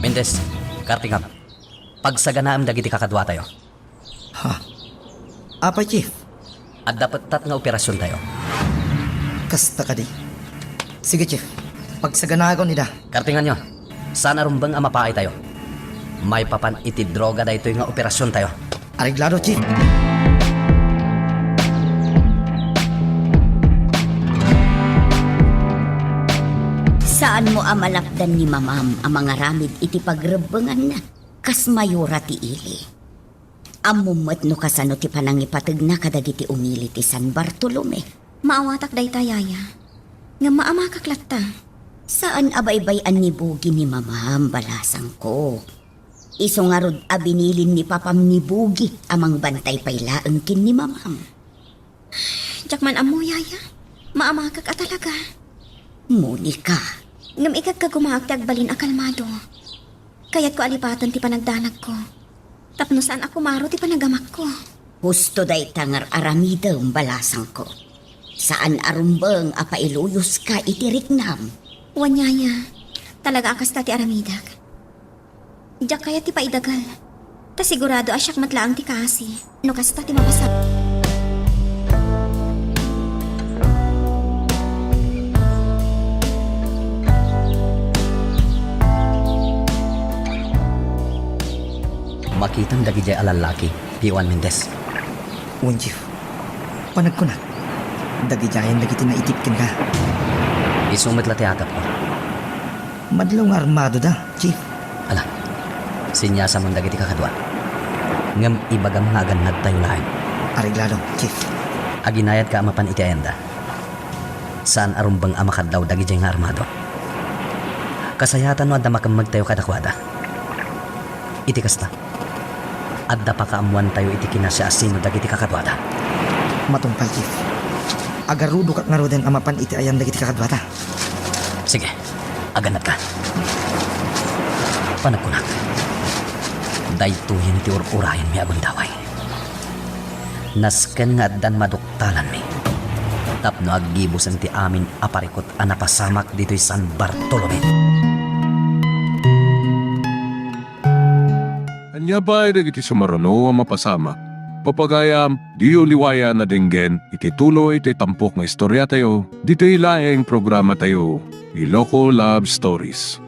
Mendez, Kartingam, pagsaganaem dagiti kakaduatayo. Ha? Apay, Chief? Adda pettat nga operasiontayo. Kasta kadi? Sige, Chief. Pagsaganaakon ida. Kartinganyo, saan a rumbeng a mapaaytayo. Maipapan iti droga daytoy nga operasiontayo. Areglado, Chief. Saanmo a malapdan ni Mamam a mangaramid iti pagrebbenganna kas mayora ti ili. Ammom met no kasano ti panangipategna kadagiti umili ti San Bartolome. Maawatak dayta, Yaya. Ngem maamakak latta. Saan a baybay-an ni Bugi ni Mamam, balasangko. Isu ngarud a binilin ni Papam ni Bugi a mangbantay pay laeng ken ni Mamam. Diak man ammo, Yaya. Maamakak a talaga. Monica. Ngem igaggagumaak ti agbalin a kalmado. Kayatko a lipaten ti panagdanagko. Tapno saan a kumaro ti panagamakko. Husto dayta nga ar-aramidem, balasangko. Saan a rumbeng a pailuyoska iti riknam. Wen, Yaya. Talaga a kasta ti aramidek. Diak kayat ti paidagal. Ta sigurado a siak met laeng ti kaasi no kasta ti mabasa. Makitam dagidiay a lallaki, P one Mendez. Wen, Chief. Panagkunak, dagidiayen dagiti naitip kenka. Isu met la ti atapko. Madlaw nga armadoda, Chief. Ala, siniasamon dagiti kakadua. Ngem ibagam nga agannadtayo laeng. Areglado, Chief. Aginayadka a mapan iti ayanda. Saan a rumbeng a makadlaw dagidiay nga armado. Kasayatan no adda makemmegtayo kadakuada. Iti kasta, adda pakaammoantayo iti kinasiasino dagiti kakaduada. Matungpal, Chief. Agarudokak ngaruden a mapan iti ayan dagiti kakaduada. Sige, agannadka. Panagkunak, daytoyen ti ur-urayenmi a gundaway. Nasken nga addan maduktalanmi tapno aggibusen ti amin a parikut a napasamak ditoy San Bartolome. Ania pay dagiti sumaruno a mapasamak? Papagayam, diyo liwayan a denggen iti tuloy ti tampok nga istoriatayo ditoy laeng programatayo, Iloko Love Stories.